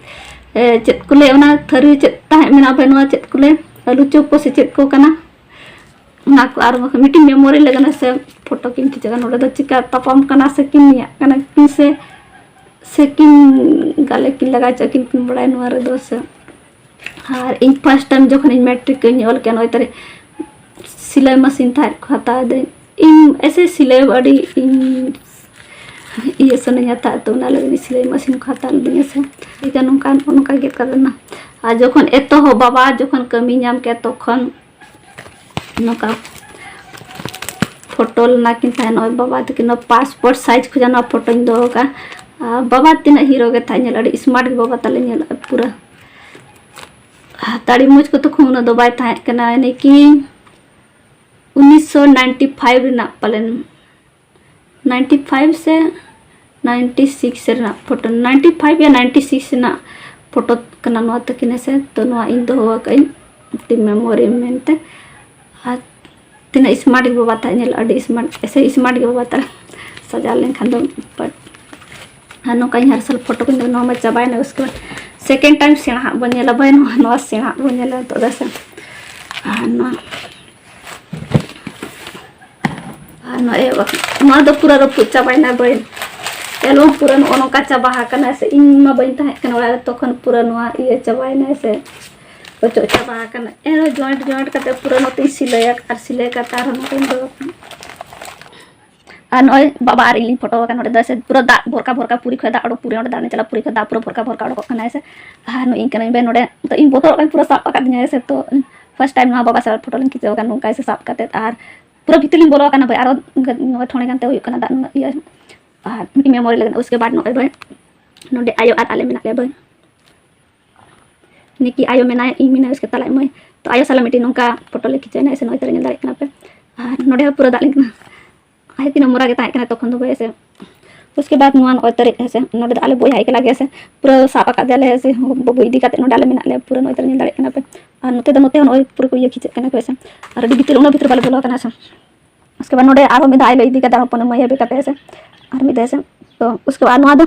ᱮ, ᱪᱮᱫ ᱠᱚ ᱞᱟᱹᱭ, ᱚᱱᱟ ᱛᱷᱟᱹᱨᱤ ᱪᱮᱫ ᱛᱟᱦᱮᱸ ᱢᱮᱱᱟᱜᱼᱟ ᱵᱷᱟᱹᱭ, ᱱᱚᱣᱟ ᱪᱮᱫ ᱠᱚ ᱞᱟᱹᱭ, ᱟᱹᱞᱩ ᱪᱚᱯ ᱠᱚ ᱥᱮ ᱪᱮᱫ ᱠᱚ ᱠᱟᱱᱟ, ᱚᱱᱟ ᱠᱚ᱾ ᱟᱨ ᱵᱟᱠᱷᱟᱱ ᱢᱤᱫᱴᱤᱡ ᱢᱮᱢᱳᱨᱤ ᱞᱟᱹᱜᱤᱫ ᱥᱮ ᱯᱷᱳᱴᱳ ᱠᱤᱱ ᱠᱷᱤᱪᱟᱹᱜᱼᱟ᱾ ᱱᱚᱰᱮ ᱫᱚ ᱪᱤᱠᱟ ᱛᱟᱯᱟᱢ ᱠᱟᱱᱟ ᱥᱮ ᱠᱤᱱ ᱱᱮᱭᱟᱜ ᱠᱟᱱᱟ ᱠᱤᱱ ᱥᱮ, ᱥᱮ ᱠᱤᱱ ᱜᱟᱞᱮ ᱠᱤᱱ ᱞᱟᱜᱟ ᱪᱚ ᱠᱤᱱ, ᱠᱤᱱ ᱵᱟᱲᱟᱭ ᱱᱚᱣᱟ ᱨᱮᱫᱚ ᱥᱮ᱾ ᱟᱨ ᱤᱧ ᱯᱷᱟᱥᱴ ᱴᱟᱭᱤᱢ ᱡᱚᱠᱷᱚᱱ ᱤᱧ ᱢᱮᱴᱨᱤᱠ ᱤᱧ ᱚᱞ ᱠᱮᱫᱟ, ᱱᱚᱜᱼᱚᱭ ᱛᱟᱨᱮ ᱥᱤᱞᱟᱹᱭ ᱢᱟᱥᱤᱱ ᱛᱟᱦᱮᱸᱫ ᱠᱚ ᱦᱟᱛᱟᱣ ᱫᱟᱹᱧ᱾ ᱤᱧ ᱮᱥᱮ ᱥᱤᱞᱟᱹᱭ ᱟᱹᱰᱤ ᱤᱧ ᱤᱭᱟᱹ ᱥᱟᱱᱟᱧᱟ ᱛᱟᱦᱮᱸᱫ, ᱛᱚ ᱚᱱᱟ ᱞᱟᱹᱜᱤᱫ ᱥᱤᱞᱟᱹᱭ ᱢᱟᱥᱤᱱ ᱠᱚ ᱦᱟᱛᱟᱣ ᱞᱤᱫᱤᱧᱟ ᱥᱮ᱾ ᱤᱠᱟ ᱱᱚᱝᱠᱟ ᱱᱚᱝᱠᱟ ᱜᱮᱫ ᱠᱟᱛᱮ ᱱᱟ᱾ ᱟᱨ ᱡᱚᱠᱷᱚᱱ ᱮᱛᱚᱦᱚᱵ ᱵᱟᱵᱟ ᱡᱚᱠᱷᱚᱱ ᱠᱟᱹᱢᱤ ᱧᱟᱢ ᱠᱮᱫ, ᱛᱚᱠᱷᱚᱱ ᱱᱚᱝᱠᱟ ᱯᱷᱳᱴᱳ ᱞᱮᱱᱟ ᱠᱤᱱ ᱛᱟᱦᱮᱸᱫ ᱱᱚᱜᱼᱚᱭ ᱵᱟᱵᱟ ᱛᱟᱹᱠᱤᱱ, ᱱᱚᱣᱟ ᱯᱟᱥᱯᱳᱨᱴ ᱥᱟᱭᱤᱡᱽ ᱠᱷᱚᱡᱟᱜ ᱱᱚᱣᱟ ᱯᱷᱳᱴᱳᱧ ᱫᱚᱦᱚ ᱠᱟᱜᱼᱟ᱾ ᱟᱨ ᱵᱟᱵᱟ ᱛᱤᱱᱟᱹᱜ ᱦᱤᱨᱳ ᱜᱮ ᱛᱟᱦᱮᱸᱫ, ᱧᱮᱞ ᱟᱹᱰᱤ ᱥᱢᱟᱨᱴ ᱜᱮ ᱵᱟᱵᱟ ᱛᱟᱞᱮ ᱧᱮᱞᱚᱜᱼᱟ ᱯᱩᱨᱟᱹ᱾ ᱫᱟᱲᱤ ᱢᱚᱡᱽ ᱠᱚ ᱛᱚᱠᱷᱚᱱ ᱩᱱᱟᱹᱜ ᱫᱚ ᱵᱟᱭ ᱛᱟᱦᱮᱸ ᱠᱟᱱᱟ, ᱭᱟᱱᱤ ᱠᱤ ᱩᱱᱤᱥᱥᱚ ᱱᱟᱭᱤᱱᱴᱤ ᱯᱷᱟᱭᱤᱵᱷ ᱨᱮᱱᱟᱜ ᱯᱟᱞᱮᱱ, ᱱᱟᱭᱤᱱᱴᱤ ᱯᱷᱟᱭᱤᱵᱷ ᱥᱮ ᱱᱟᱭᱤᱱᱴᱤ ᱥᱤᱠᱥ ᱨᱮᱱᱟᱜ ᱯᱷᱳᱴᱳ, ᱱᱟᱭᱤᱱᱴᱤ ᱯᱷᱟᱭᱤᱵᱷ ᱭᱟ ᱱᱟᱭᱤᱱᱴᱤ ᱥᱤᱠᱥ ᱨᱮᱱᱟᱜ ᱯᱷᱳᱴᱳ ᱠᱟᱱᱟ ᱱᱚᱣᱟ ᱛᱟᱹᱠᱤᱱ ᱦᱮᱸ ᱥᱮ᱾ ᱛᱚ ᱱᱚᱣᱟ ᱤᱧ ᱫᱚᱦᱚ ᱟᱠᱟᱫ ᱟᱹᱧ ᱢᱤᱫᱴᱤᱡ ᱢᱮᱢᱳᱨᱤ ᱢᱮᱱᱛᱮ᱾ ᱟᱨ ᱛᱤᱱᱟᱹᱜ ᱥᱢᱟᱨᱴ ᱜᱮ ᱵᱟᱵᱟ ᱛᱟᱦᱮᱸ, ᱧᱮᱞ ᱟᱹᱰᱤ ᱥᱢᱟᱨᱴ, ᱮᱥᱮ ᱥᱢᱟᱨᱴ ᱜᱮ ᱵᱟᱵᱟ ᱛᱟᱦᱮᱸ ᱥᱟᱡᱟᱣ ᱞᱮᱱᱠᱷᱟᱱ ᱫᱚ᱾ But ᱟᱨ ᱱᱚᱝᱠᱟ ᱤᱧ ᱦᱟᱨᱥᱟᱞ ᱯᱷᱳᱴᱳ ᱠᱚᱧ ᱫᱚᱦᱚ, ᱱᱚᱣᱟ ᱢᱟ ᱪᱟᱵᱟᱭᱮᱱᱟ᱾ ᱩᱥᱠᱮ ᱵᱟᱫ ᱥᱮᱠᱮᱱᱰ ᱴᱟᱭᱤᱢ ᱥᱮᱬᱟ ᱦᱟᱸᱜ ᱵᱚᱱ ᱧᱮᱞᱟ ᱵᱷᱟᱭ, ᱱᱚᱣᱟ, ᱱᱚᱣᱟ ᱥᱮᱬᱟ ᱦᱟᱸᱜ ᱵᱚᱱ ᱧᱮᱞᱟ ᱱᱤᱛᱚᱜ ᱫᱚ ᱥᱮ᱾ ᱟᱨ ᱱᱚᱣᱟ ᱟᱨ ᱱᱚᱜᱼᱚᱭ ᱱᱚᱣᱟ ᱫᱚ ᱯᱩᱨᱟᱹ ᱨᱟᱹᱯᱩᱫ ᱪᱟᱵᱟᱭᱮᱱᱟ ᱵᱟᱹᱭ᱾ ᱮᱞᱵᱚᱢ ᱯᱩᱨᱟᱹ ᱱᱚᱜᱼᱚ ᱱᱚᱝᱠᱟ ᱪᱟᱵᱟ ᱟᱠᱟᱱᱟ ᱥᱮ᱾ ᱤᱧ ᱢᱟ ᱵᱟᱹᱧ ᱛᱟᱦᱮᱸ ᱠᱟᱱᱟ ᱚᱲᱟᱜ ᱨᱮ ᱛᱚᱠᱷᱚᱱ, ᱯᱩᱨᱟᱹ ᱱᱚᱣᱟ ᱤᱭᱟᱹ ᱪᱟᱵᱟᱭᱮᱱᱟ ᱥᱮ, ᱚᱪᱚᱜ ᱪᱟᱵᱟ ᱟᱠᱟᱱᱟ᱾ ᱮᱱᱨᱮᱦᱚᱸ ᱡᱚᱭᱮᱱᱴ ᱡᱚᱭᱮᱱᱴ ᱠᱟᱛᱮ ᱯᱩᱨᱟᱹ ᱱᱚᱛᱮᱧ ᱥᱤᱞᱟᱹᱭᱟ ᱟᱨ ᱥᱤᱞᱟᱹᱭ ᱠᱟᱛᱮ ᱟᱨᱦᱚᱸ ᱱᱚᱛᱮᱧ ᱫᱚᱦᱚ ᱠᱟᱜᱼᱟ᱾ ᱟᱨ ᱱᱚᱜᱼᱚᱭ ᱵᱟᱵᱟ ᱟᱨ ᱤᱧ ᱞᱤᱧ ᱯᱷᱳᱴᱳ ᱟᱠᱟᱱ ᱱᱚᱰᱮ ᱫᱚ ᱥᱮ, ᱯᱩᱨᱟᱹ ᱫᱟᱜ ᱵᱷᱚᱨᱠᱟ ᱵᱷᱚᱨᱠᱟ ᱯᱩᱨᱤ ᱠᱷᱚᱱ ᱫᱟᱜ ᱚᱰᱚᱠ, ᱯᱩᱨᱤ ᱚᱸᱰᱮ ᱫᱟᱜ ᱞᱤᱧ ᱪᱟᱞᱟᱜᱼᱟ, ᱯᱩᱨᱤ ᱠᱷᱚᱱ ᱫᱟᱜ ᱯᱩᱨᱟᱹ ᱵᱷᱚᱨᱠᱟ ᱵᱷᱚᱨᱠᱟ ᱚᱰᱚᱠᱚᱜ ᱠᱟᱱᱟ ᱥᱮ᱾ ᱟᱨ ᱱᱚᱜᱼᱚᱭ ᱤᱧ ᱠᱟᱹᱱᱟᱹᱧ ᱵᱮ ᱱᱚᱰᱮ, ᱛᱚ ᱤᱧ ᱵᱚᱛᱚᱨᱚᱜ ᱠᱟᱱᱟᱧ, ᱯᱩᱨᱟᱹ ᱥᱟᱵ ᱟᱠᱟᱫᱤᱧᱟᱭ ᱥᱮ᱾ ᱛᱚ ᱯᱷᱟᱥᱴ ᱴᱟᱭᱤᱢ ᱱᱚᱣᱟ ᱵᱟᱵᱟ ᱥᱟᱞᱟᱜ ᱯᱷᱳᱴᱳ ᱞᱤᱧ ᱠᱷᱤᱪᱟᱹᱣ ᱟᱠᱟᱱ ᱱᱚᱝᱠᱟ ᱥᱮ ᱥᱟᱵ ᱠᱟᱛᱮᱫ᱾ ᱟᱨ ᱯᱩᱨᱟᱹ ᱵᱷᱤᱛᱤᱨ ᱞᱤᱧ ᱵᱚᱞᱚ ᱟᱠᱟᱱᱟ ᱵᱷᱟᱭ, ᱟᱨᱚ ᱱᱚᱜᱼᱚᱭ ᱛᱷᱚᱲᱮ ᱜᱟᱱ ᱛᱮ ᱦᱩᱭᱩᱜ ᱠᱟᱱᱟ ᱫᱟᱜ ᱱᱩᱱᱟᱹᱜ ᱤᱭᱟᱹ᱾ ᱟᱨ ᱢᱤᱫᱴᱤᱡ ᱢᱮᱢᱳᱨᱤ ᱞᱟᱹᱜᱤᱫ᱾ ᱩᱥᱠᱮ ᱵᱟᱫ ᱱᱚᱜᱼᱚᱭ ᱵᱷᱟᱭ ᱱᱚᱰᱮ ᱟᱭᱳ ᱟᱨ ᱟᱞᱮ ᱢᱮᱱᱟᱜ ᱞᱮᱭᱟ ᱵᱷᱟᱹᱭ᱾ ᱱᱤᱠᱤ ᱟᱭᱳ ᱢᱮᱱᱟᱭ, ᱤᱧ ᱢᱮᱱᱟᱭ, ᱩᱥᱠᱮ ᱛᱟᱞᱟᱭ ᱢᱟᱹᱭ᱾ ᱛᱚ ᱟᱭᱳ ᱥᱟᱞᱟᱜ ᱢᱤᱫᱴᱤᱡ ᱱᱚᱝᱠᱟ ᱯᱷᱳᱴᱳ ᱞᱮ ᱠᱷᱤᱪᱟᱹᱣ ᱮᱱᱟ ᱥᱮ, ᱱᱚᱜᱼᱚᱭ ᱛᱟᱞᱮ ᱧᱮᱞ ᱫᱟᱲᱮᱭᱟᱜ ᱠᱟᱱᱟ ᱯᱮ᱾ ᱟᱨ ᱱᱚᱰᱮ ᱦᱚᱸ ᱯᱩᱨᱟᱹ ᱫᱟᱜ ᱞᱮᱱ ᱠᱟᱱᱟ᱾ ᱟᱭᱳ ᱛᱤᱱᱟᱹᱜ ᱢᱚᱨᱟ ᱜᱮ ᱛᱟᱦᱮᱸ ᱠᱟᱱᱟ ᱛᱚᱠᱷᱚᱱ ᱫᱚ ᱵᱷᱟᱹᱭ ᱥᱮ᱾ ᱩᱥᱠᱮ ᱵᱟᱫ ᱱᱚᱣᱟ ᱱᱚᱜᱼᱚᱭ ᱛᱟᱹᱨᱤᱡ ᱦᱮᱸ ᱥᱮ, ᱱᱚᱰᱮ ᱫᱚ ᱟᱞᱮ ᱵᱚᱭᱦᱟ ᱮᱠᱞᱟ ᱜᱮᱭᱟ ᱥᱮ, ᱯᱩᱨᱟᱹ ᱥᱟᱵ ᱟᱠᱟᱫ ᱫᱮᱭᱟᱞᱮ ᱦᱮᱸ ᱥᱮ, ᱵᱟᱹᱵᱩ ᱤᱫᱤ ᱠᱟᱛᱮ ᱱᱚᱰᱮ ᱟᱞᱮ ᱢᱮᱱᱟᱜ ᱞᱮᱭᱟ, ᱯᱩᱨᱟᱹ ᱱᱚᱜᱼᱚᱭ ᱛᱟᱞᱮ ᱧᱮᱞ ᱫᱟᱲᱮᱭᱟᱜ ᱠᱟᱱᱟ ᱯᱮ᱾ ᱟᱨ ᱱᱚᱛᱮ ᱫᱚ, ᱱᱚᱛᱮ ᱦᱚᱸ ᱱᱚᱜᱼᱚᱭ ᱯᱩᱨᱟᱹ ᱠᱚ ᱤᱭᱟᱹ ᱠᱷᱤᱪᱟᱹᱜ ᱠᱟᱱᱟ ᱠᱚ ᱦᱮᱸ ᱥᱮ, ᱟᱨ ᱟᱹᱰᱤ ᱵᱷᱤᱛᱤᱨ, ᱩᱱᱟᱹᱜ ᱵᱷᱤᱛᱤᱨ ᱵᱟᱞᱮ ᱵᱚᱞᱚ ᱟᱠᱟᱱᱟ ᱦᱮᱸ ᱥᱮ᱾ ᱩᱥᱠᱮ ᱵᱟᱫ ᱱᱚᱰᱮ ᱟᱨᱦᱚᱸ ᱢᱤᱫ ᱫᱷᱟᱣ ᱟᱡ ᱞᱮ ᱤᱫᱤ ᱠᱟᱫᱟ ᱦᱚᱯᱚᱱ ᱢᱟᱹᱭ ᱦᱟᱵᱮ ᱠᱟᱛᱮ ᱦᱮᱸ ᱥᱮ, ᱟᱨ ᱢᱤᱫ ᱫᱷᱟᱣ ᱦᱮᱸ ᱥᱮ᱾ ᱛᱚ ᱩᱥᱠᱮ ᱵᱟᱫ ᱱᱚᱣᱟ ᱫᱚ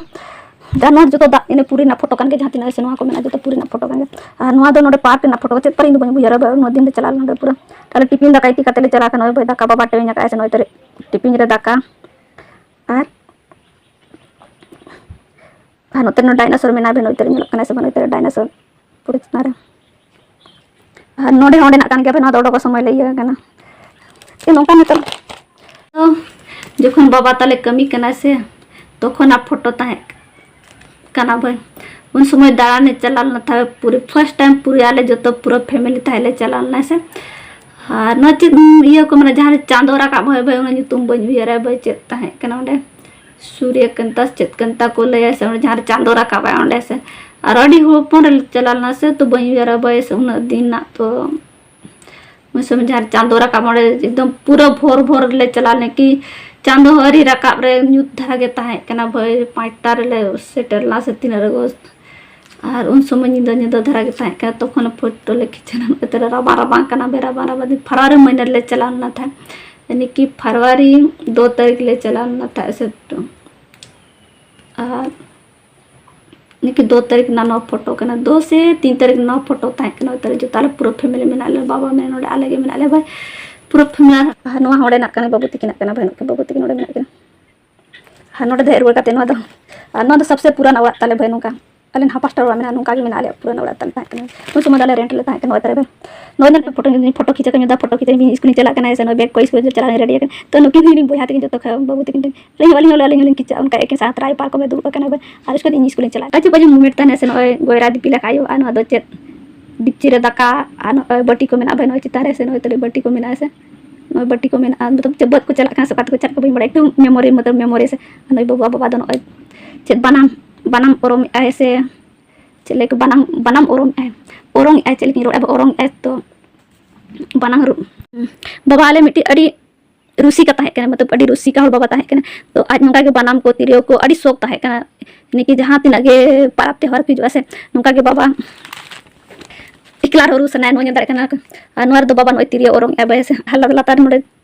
ᱡᱟᱱᱣᱟᱨ ᱡᱚᱛᱚ ᱫᱟᱜ ᱤᱱᱟᱹ ᱯᱩᱨᱤ ᱨᱮᱱᱟᱜ ᱯᱷᱳᱴᱳ ᱠᱟᱱ ᱜᱮ, ᱡᱟᱦᱟᱸ ᱛᱤᱱᱟᱹᱜ ᱥᱮ ᱱᱚᱣᱟ ᱠᱚ ᱢᱮᱱᱟᱜᱼᱟ, ᱡᱚᱛᱚ ᱯᱩᱨᱤ ᱨᱮᱱᱟᱜ ᱯᱷᱳᱴᱳ ᱠᱟᱱ ᱜᱮ᱾ ᱟᱨ ᱱᱚᱣᱟ ᱫᱚ ᱱᱚᱰᱮ ᱯᱟᱨᱠ ᱨᱮᱱᱟᱜ ᱯᱷᱳᱴᱳ, ᱪᱮᱫ ᱯᱟᱨᱠ ᱤᱧ ᱫᱚ ᱵᱟᱹᱧ ᱩᱭᱦᱟᱹᱨᱟ, ᱩᱱᱟᱹᱜ ᱫᱤᱱ ᱞᱮ ᱪᱟᱞᱟᱣ ᱞᱮᱱᱟ ᱱᱚᱰᱮ ᱯᱩᱨᱟᱹ᱾ ᱛᱟᱦᱞᱮ ᱴᱤᱯᱤᱱ ᱫᱟᱠᱟ ᱤᱫᱤ ᱠᱟᱛᱮ ᱞᱮ ᱪᱟᱞᱟᱣ ᱠᱟᱱᱟ, ᱳᱭ ᱵᱷᱟᱹᱭ ᱫᱟᱠᱟ ᱵᱟᱵᱟ ᱴᱮᱣᱮᱧ ᱟᱠᱟᱫ ᱥᱮ ᱱᱚᱜᱼᱚᱭ ᱛᱟᱹᱨᱤᱡ ᱴᱤᱯᱤᱱ ᱨᱮ ᱫᱟᱠᱟ᱾ ᱟᱨ, ᱟᱨ ᱱᱚᱛᱮ ᱨᱮ ᱰᱟᱭᱱᱳᱥᱚᱨ ᱢᱮᱱᱟᱜᱼᱟ, ᱵᱷᱟᱹᱭ ᱱᱚᱛᱮ ᱨᱮ ᱧᱮᱞᱚᱜ ᱠᱟᱱᱟ ᱥᱮ ᱵᱟᱝ, ᱱᱚᱛᱮ ᱨᱮ ᱰᱟᱭᱱᱳᱥᱚᱨ ᱯᱩᱨᱟᱹ ᱪᱮᱛᱟᱱ ᱨᱮ᱾ ᱟᱨ ᱱᱚᱰᱮ ᱦᱚᱸ ᱚᱸᱰᱮᱱᱟᱜ ᱠᱟᱱ ᱜᱮᱭᱟ, ᱵᱷᱟᱹᱭ ᱱᱚᱣᱟ ᱫᱚ ᱚᱰᱚᱠᱚᱜ ᱥᱚᱢᱚᱭ ᱞᱮ ᱤᱭᱟᱹ ᱠᱟᱱᱟ᱾ ᱛᱚ ᱱᱚᱝᱠᱟ ᱱᱤᱛᱚᱜ ᱫᱚ ᱡᱚᱠᱷᱚᱱ ᱵᱟᱵᱟ ᱛᱟᱞᱮ ᱠᱟᱹᱢᱤ ᱠᱟᱱᱟ ᱥᱮ, ᱛᱚᱠᱷᱚᱱᱟᱜ ᱯᱷᱳᱴᱳ ᱛᱟᱦᱮᱸ ᱠᱟᱱᱟ ᱵᱷᱟᱹᱭ᱾ ᱩᱱ ᱥᱚᱢᱚᱭ ᱫᱟᱬᱟᱱᱮ ᱪᱟᱞᱟᱣ ᱞᱮᱱᱟ ᱛᱟᱦᱮᱸ, ᱯᱩᱨᱟᱹ first time ᱯᱩᱨᱟᱹ ᱟᱞᱮ ᱡᱚᱛᱚ ᱯᱩᱨᱟᱹ family ᱛᱟᱦᱮᱸ ᱞᱮ ᱪᱟᱞᱟᱣ ᱞᱮᱱᱟ ᱥᱮ᱾ ᱟᱨ ᱱᱚᱣᱟ ᱪᱮᱫ ᱤᱭᱟᱹ ᱠᱚ ᱢᱮᱱᱟ, ᱡᱟᱦᱟᱸ ᱨᱮ ᱪᱟᱸᱫᱳ ᱨᱟᱠᱟᱵ ᱦᱳᱭ ᱵᱷᱟᱹᱭ, ᱚᱱᱟ ᱧᱩᱛᱩᱢ ᱵᱟᱹᱧ ᱩᱭᱦᱟᱹᱨᱟ ᱵᱷᱟᱹᱭ, ᱪᱮᱫ ᱛᱟᱦᱮᱸ ᱠᱟᱱᱟ ᱚᱸᱰᱮ, ᱥᱩᱨᱭᱚᱠᱟᱱᱛᱟ ᱥᱮ ᱪᱮᱫ ᱠᱟᱱᱛᱟ ᱠᱚ ᱞᱟᱹᱭᱟ ᱥᱮ, ᱚᱸᱰᱮ ᱡᱟᱦᱟᱸ ᱨᱮ ᱪᱟᱸᱫᱳ ᱨᱟᱠᱟᱵᱟᱭ ᱚᱸᱰᱮ ᱥᱮ᱾ ᱟᱨ ᱟᱹᱰᱤ ᱦᱚᱯᱚᱱ ᱨᱮᱞᱮ ᱪᱟᱞᱟᱣ ᱞᱮᱱᱟ ᱥᱮ, ᱛᱚ ᱵᱟᱹᱧ ᱩᱭᱦᱟᱹᱨᱟ ᱵᱷᱟᱹᱭ ᱥᱮ ᱩᱱᱟᱹᱜ ᱫᱤᱱ ᱨᱮᱱᱟᱜ ᱛᱚ᱾ ᱩᱱ ᱥᱚᱢᱚᱭ ᱡᱟᱦᱟᱸ ᱨᱮ ᱪᱟᱸᱫᱳ ᱨᱟᱠᱟᱵ, ᱚᱸᱰᱮ ᱮᱠᱫᱚᱢ ᱯᱩᱨᱟᱹ ᱵᱷᱳᱨ ᱵᱷᱳᱨ ᱨᱮᱞᱮ ᱪᱟᱞᱟᱣ ᱞᱮᱱᱟ, ᱠᱤ ᱪᱟᱸᱫᱳ ᱦᱚᱸ ᱟᱹᱣᱨᱤ ᱨᱟᱠᱟᱵ ᱨᱮ ᱧᱩᱛ ᱫᱷᱟᱨᱟ ᱜᱮ ᱛᱟᱦᱮᱸ ᱠᱟᱱᱟ ᱵᱷᱟᱹᱭ, ᱯᱟᱸᱪᱴᱟ ᱨᱮᱞᱮ ᱥᱮᱴᱮᱨ ᱞᱮᱱᱟ ᱥᱮ ᱛᱤᱱᱟᱹᱜ ᱨᱮ ᱜᱚ-, ᱟᱨ ᱩᱱ ᱥᱚᱢᱚᱭ ᱧᱤᱫᱟᱹ ᱧᱤᱫᱟᱹ ᱫᱷᱟᱨᱟ ᱜᱮ ᱛᱟᱦᱮᱸ ᱠᱟᱱᱟ, ᱛᱚᱠᱷᱚᱱ ᱯᱷᱳᱴᱳ ᱞᱮ ᱠᱷᱤᱪᱟᱹᱣ ᱞᱮᱱᱟ᱾ ᱱᱚᱛᱮ ᱨᱮ ᱨᱟᱵᱟᱝ ᱨᱟᱵᱟᱝ ᱠᱟᱱᱟ ᱵᱷᱟᱹᱭ, ᱨᱟᱵᱟᱝ ᱨᱟᱵᱟᱝ ᱫᱤᱱ ᱯᱷᱮᱵᱽᱨᱩᱣᱟᱨᱤ ᱢᱟᱹᱦᱱᱟᱹ ᱨᱮᱞᱮ ᱪᱟᱞᱟᱣ ᱞᱮᱱᱟ ᱛᱟᱦᱮᱸᱫ, ᱭᱟᱱᱤ ᱠᱤ ᱯᱷᱮᱵᱽᱨᱩᱣᱟᱨᱤ ᱫᱩ ᱛᱟᱹᱨᱤᱠᱷ ᱞᱮ ᱪᱟᱞᱟᱣ ᱞᱮᱱᱟ ᱛᱟᱦᱮᱸᱫ ᱥᱮ᱾ ᱟᱨ ᱱᱤᱭᱟᱹ ᱠᱤ ᱫᱩ ᱛᱟᱹᱨᱤᱠᱷ ᱨᱮᱱᱟᱜ ᱱᱚᱣᱟ ᱯᱷᱳᱴᱳ ᱠᱟᱱᱟ, ᱫᱩ ᱥᱮ ᱛᱤᱱ ᱛᱟᱹᱨᱤᱠᱷ ᱨᱮᱱᱟᱜ ᱱᱚᱣᱟ ᱯᱷᱳᱴᱳ ᱛᱟᱦᱮᱸ ᱠᱟᱱᱟ, ᱳᱭ ᱛᱟᱹᱨᱤᱠᱷ ᱡᱚᱛᱚ ᱟᱞᱮ ᱯᱩᱨᱟᱹ family ᱢᱮᱱᱟᱜ ᱞᱮᱭᱟ, ᱵᱟᱵᱟ ᱢᱮᱱᱟᱭᱟ ᱱᱚᱰᱮ ᱟᱞᱮ ᱜᱮ ᱢᱮᱱᱟᱜ ᱞᱮᱭᱟ ᱵᱷᱟᱹᱭ, ᱯᱩᱨᱟᱹ family᱾ ᱟᱨ ᱱᱚᱣᱟ ᱦᱚᱸ ᱚᱸᱰᱮᱱᱟᱜ ᱠᱟᱱᱟ, ᱵᱟᱹᱵᱩ ᱛᱤᱠᱤᱱᱟᱜ ᱠᱟᱱᱟ ᱵᱷᱟᱹᱭ, ᱱᱩᱠᱤᱱ ᱵᱟᱹᱵᱩ ᱛᱤᱠᱤᱱ ᱱᱚᱰᱮ ᱢᱮᱱᱟᱜ ᱠᱤᱱᱟ᱾ ᱟᱨ ᱱᱚᱰᱮ ᱫᱚ ᱦᱮᱡ ᱨᱩᱣᱟᱹᱲ ᱠᱟᱛᱮ ᱱᱚᱣᱟ ᱫᱚ, ᱟᱨ ᱱᱚᱣᱟ ᱫᱚ ᱥᱚᱵᱥᱮ ᱯᱩᱨᱟᱱᱟ ᱚᱲᱟᱜ ᱛᱟᱞᱮ ᱵᱷᱟᱹᱭ, ᱱᱚᱝᱠᱟ ᱟᱞᱮ ᱱᱟᱦᱟᱜ ᱯᱟᱥᱴᱟ ᱚᱲᱟᱜ ᱢᱮᱱᱟᱜᱼᱟ, ᱱᱚᱝᱠᱟ ᱜᱮ ᱢᱮᱱᱟᱜ ᱞᱮᱭᱟ, ᱯᱩᱨᱟᱱᱟ ᱚᱲᱟᱜ ᱛᱟᱞᱮ ᱛᱟᱦᱮᱸ ᱠᱟᱱᱟ᱾ ᱩᱱ ᱥᱚᱢᱚᱭ ᱫᱚ ᱟᱞᱮ rent ᱞᱮ ᱛᱟᱦᱮᱸ ᱠᱟᱱᱟ, ᱱᱚᱜᱼᱚᱭ ᱛᱟᱞᱮ ᱵᱷᱟᱹᱭ᱾ ᱱᱚᱜᱼᱚᱭ ᱧᱮᱞ ᱯᱮ ᱯᱷᱳᱴᱳ, ᱯᱷᱳᱴᱳ ᱠᱷᱤᱪᱟᱹ ᱠᱚ ᱧᱩᱨᱫᱟ, ᱯᱷᱳᱴᱳ ᱠᱷᱤᱪᱟᱹ ᱤᱧ ᱥᱠᱩᱞᱤᱧ ᱪᱟᱞᱟᱜ ᱠᱟᱱᱟ ᱥᱮ ᱱᱚᱜᱼᱚᱭ bag ᱠᱚ ᱥᱠᱩᱞ ᱪᱟᱞᱟᱜ ᱤᱧ ready ᱟᱠᱟᱱᱟ᱾ ᱛᱚ ᱱᱩᱠᱤᱱ ᱦᱚᱸ ᱤᱧ ᱵᱚᱭᱦᱟ ᱛᱟᱹᱠᱤᱱ ᱡᱚᱛᱚ ᱠᱷᱟᱡ ᱵᱟᱹᱵᱩ ᱛᱟᱹᱠᱤᱱ ᱴᱷᱮᱱ ᱟᱹᱞᱤᱧ ᱦᱚᱸ, ᱟᱹᱞᱤᱧ ᱦᱚᱸ, ᱟᱹᱞᱤᱧ ᱦᱚᱸᱞᱤᱧ ᱠᱤᱪᱟᱹᱜᱼᱟ, ᱚᱱᱠᱟ ᱮᱠᱮᱱ ᱥᱟᱛᱨᱟᱭ ᱯᱟᱨᱠᱚᱢ ᱨᱮ ᱫᱩᱲᱩᱵ ᱟᱠᱟᱱᱟ ᱵᱚᱱ᱾ ᱟᱨ ᱩᱥᱠᱮ ᱤᱧ ᱥᱠᱩᱞᱤᱧ ᱪᱟᱞᱟᱜᱼᱟ᱾ ᱟᱪᱪᱷᱟ, ᱠᱚ ᱡᱮ moment ᱛᱟᱦᱮᱱᱟ ᱥᱮ, ᱱᱚᱜᱼᱚᱭ ᱜᱚᱭᱨᱟ ᱫᱤᱯᱤᱞ ᱟᱠᱟᱫ ᱟᱭᱳ, ᱟᱨ ᱱᱚᱣᱟ ᱫᱚ ᱪᱮᱫ ᱰᱤᱯᱪᱤ ᱨᱮ ᱫᱟᱠᱟ, ᱟᱨ ᱱᱚᱜᱼᱚᱭ ᱵᱟᱹᱴᱤ ᱠᱚ ᱢᱮᱱᱟᱜᱼᱟ ᱵᱷᱟᱹᱭ, ᱱᱚᱜᱼᱚᱭ ᱪᱮᱛᱟᱱ ᱨᱮ ᱥᱮ, ᱱᱚᱜᱼᱚᱭ ᱛᱟᱞᱮ ᱵᱟᱹᱴᱤ ᱠᱚ ᱢᱮᱱᱟᱜᱼᱟ ᱥᱮ, ᱱᱚᱜᱼᱚᱭ ᱵᱟᱹᱴᱤ ᱠᱚ ᱢᱮᱱᱟᱜᱼᱟ, ᱢᱚᱛᱞᱚᱵ ᱪᱮᱫ ᱵᱟᱹᱫᱽ ᱠᱚ ᱪᱟᱞᱟᱜ ᱠᱟᱱᱟ ᱥᱮ ᱚᱠᱟ ᱛᱮᱠᱚ ᱪᱟᱞᱟᱜ ᱠᱚ ᱵᱟᱹᱧ ᱵᱟᱲᱟᱭᱟ, ᱮᱠᱫᱚᱢ memory, ᱢᱚᱛᱞᱚᱵ memory ᱥᱮ᱾ ᱟᱨ ᱱᱩᱭ ᱵᱟᱹᱵᱩ ᱟᱨ ᱵᱟᱵᱟ ᱫᱚ ᱱᱚᱜᱼᱚᱭ ᱪᱮᱫ ᱵᱟᱱᱟᱢ ᱵᱟᱱᱟᱢ ᱚᱨᱚᱝ ᱮᱫᱟᱭ ᱥᱮ ᱪᱮᱫ ᱞᱮᱠᱟ ᱵᱟᱱᱟᱢ, ᱵᱟᱱᱟᱢ ᱚᱨᱚᱝ ᱮᱫᱟᱭ, ᱚᱨᱚᱝ ᱮᱫᱟᱭ, ᱪᱮᱫ ᱞᱮᱠᱟᱧ ᱨᱚᱲ ᱮᱫᱟ, ᱚᱨᱚᱝ ᱮᱫᱟᱭ ᱛᱚ ᱵᱟᱱᱟᱢ ᱨᱩ-, ᱵᱟᱵᱟ ᱟᱞᱮ ᱢᱤᱫᱴᱤᱡ ᱟᱹᱰᱤ ᱨᱩᱥᱤᱠᱟ ᱛᱟᱦᱮᱸ ᱠᱟᱱᱟ, ᱢᱚᱛᱞᱚᱵ ᱟᱹᱰᱤ ᱨᱩᱥᱤᱠᱟ ᱦᱚᱲ ᱵᱟᱵᱟ ᱛᱟᱦᱮᱸ ᱠᱟᱱᱟ᱾ ᱛᱚ ᱟᱡ ᱱᱚᱝᱠᱟ ᱜᱮ ᱵᱟᱱᱟᱢ ᱠᱚ ᱛᱤᱨᱭᱳ ᱠᱚ ᱟᱹᱰᱤ ᱥᱚᱠ ᱛᱟᱦᱮᱸ ᱠᱟᱱᱟ, ᱱᱤᱠᱤ ᱡᱟᱦᱟᱸ ᱛᱤᱱᱟᱹᱜ ᱜᱮ ᱯᱟᱨᱟᱵᱽ ᱛᱮᱣᱦᱟᱨ ᱠᱚ ᱦᱤᱡᱩᱜᱼᱟ ᱥᱮ, ᱱᱚᱝᱠᱟ ᱜᱮ ᱵᱟᱵᱟ ᱮᱠᱞᱟ ᱨᱮᱦᱚᱸ ᱨᱩ ᱥᱟᱱᱟᱭᱟ, ᱱᱚᱣᱟ ᱧᱮᱞ ᱫᱟᱲᱮᱭᱟᱜ ᱠᱟᱱᱟ᱾ ᱟᱨ ᱱᱚᱣᱟ ᱨᱮᱫᱚ ᱵᱟᱵᱟ ᱱᱚᱜᱼᱚᱭ ᱛᱤᱨᱭᱳ ᱚᱨᱚᱝ ᱮᱫᱟᱭ ᱥᱮ, ᱟᱨ ᱞᱟᱛᱟᱨ ᱨᱮ ᱱᱚᱰᱮ,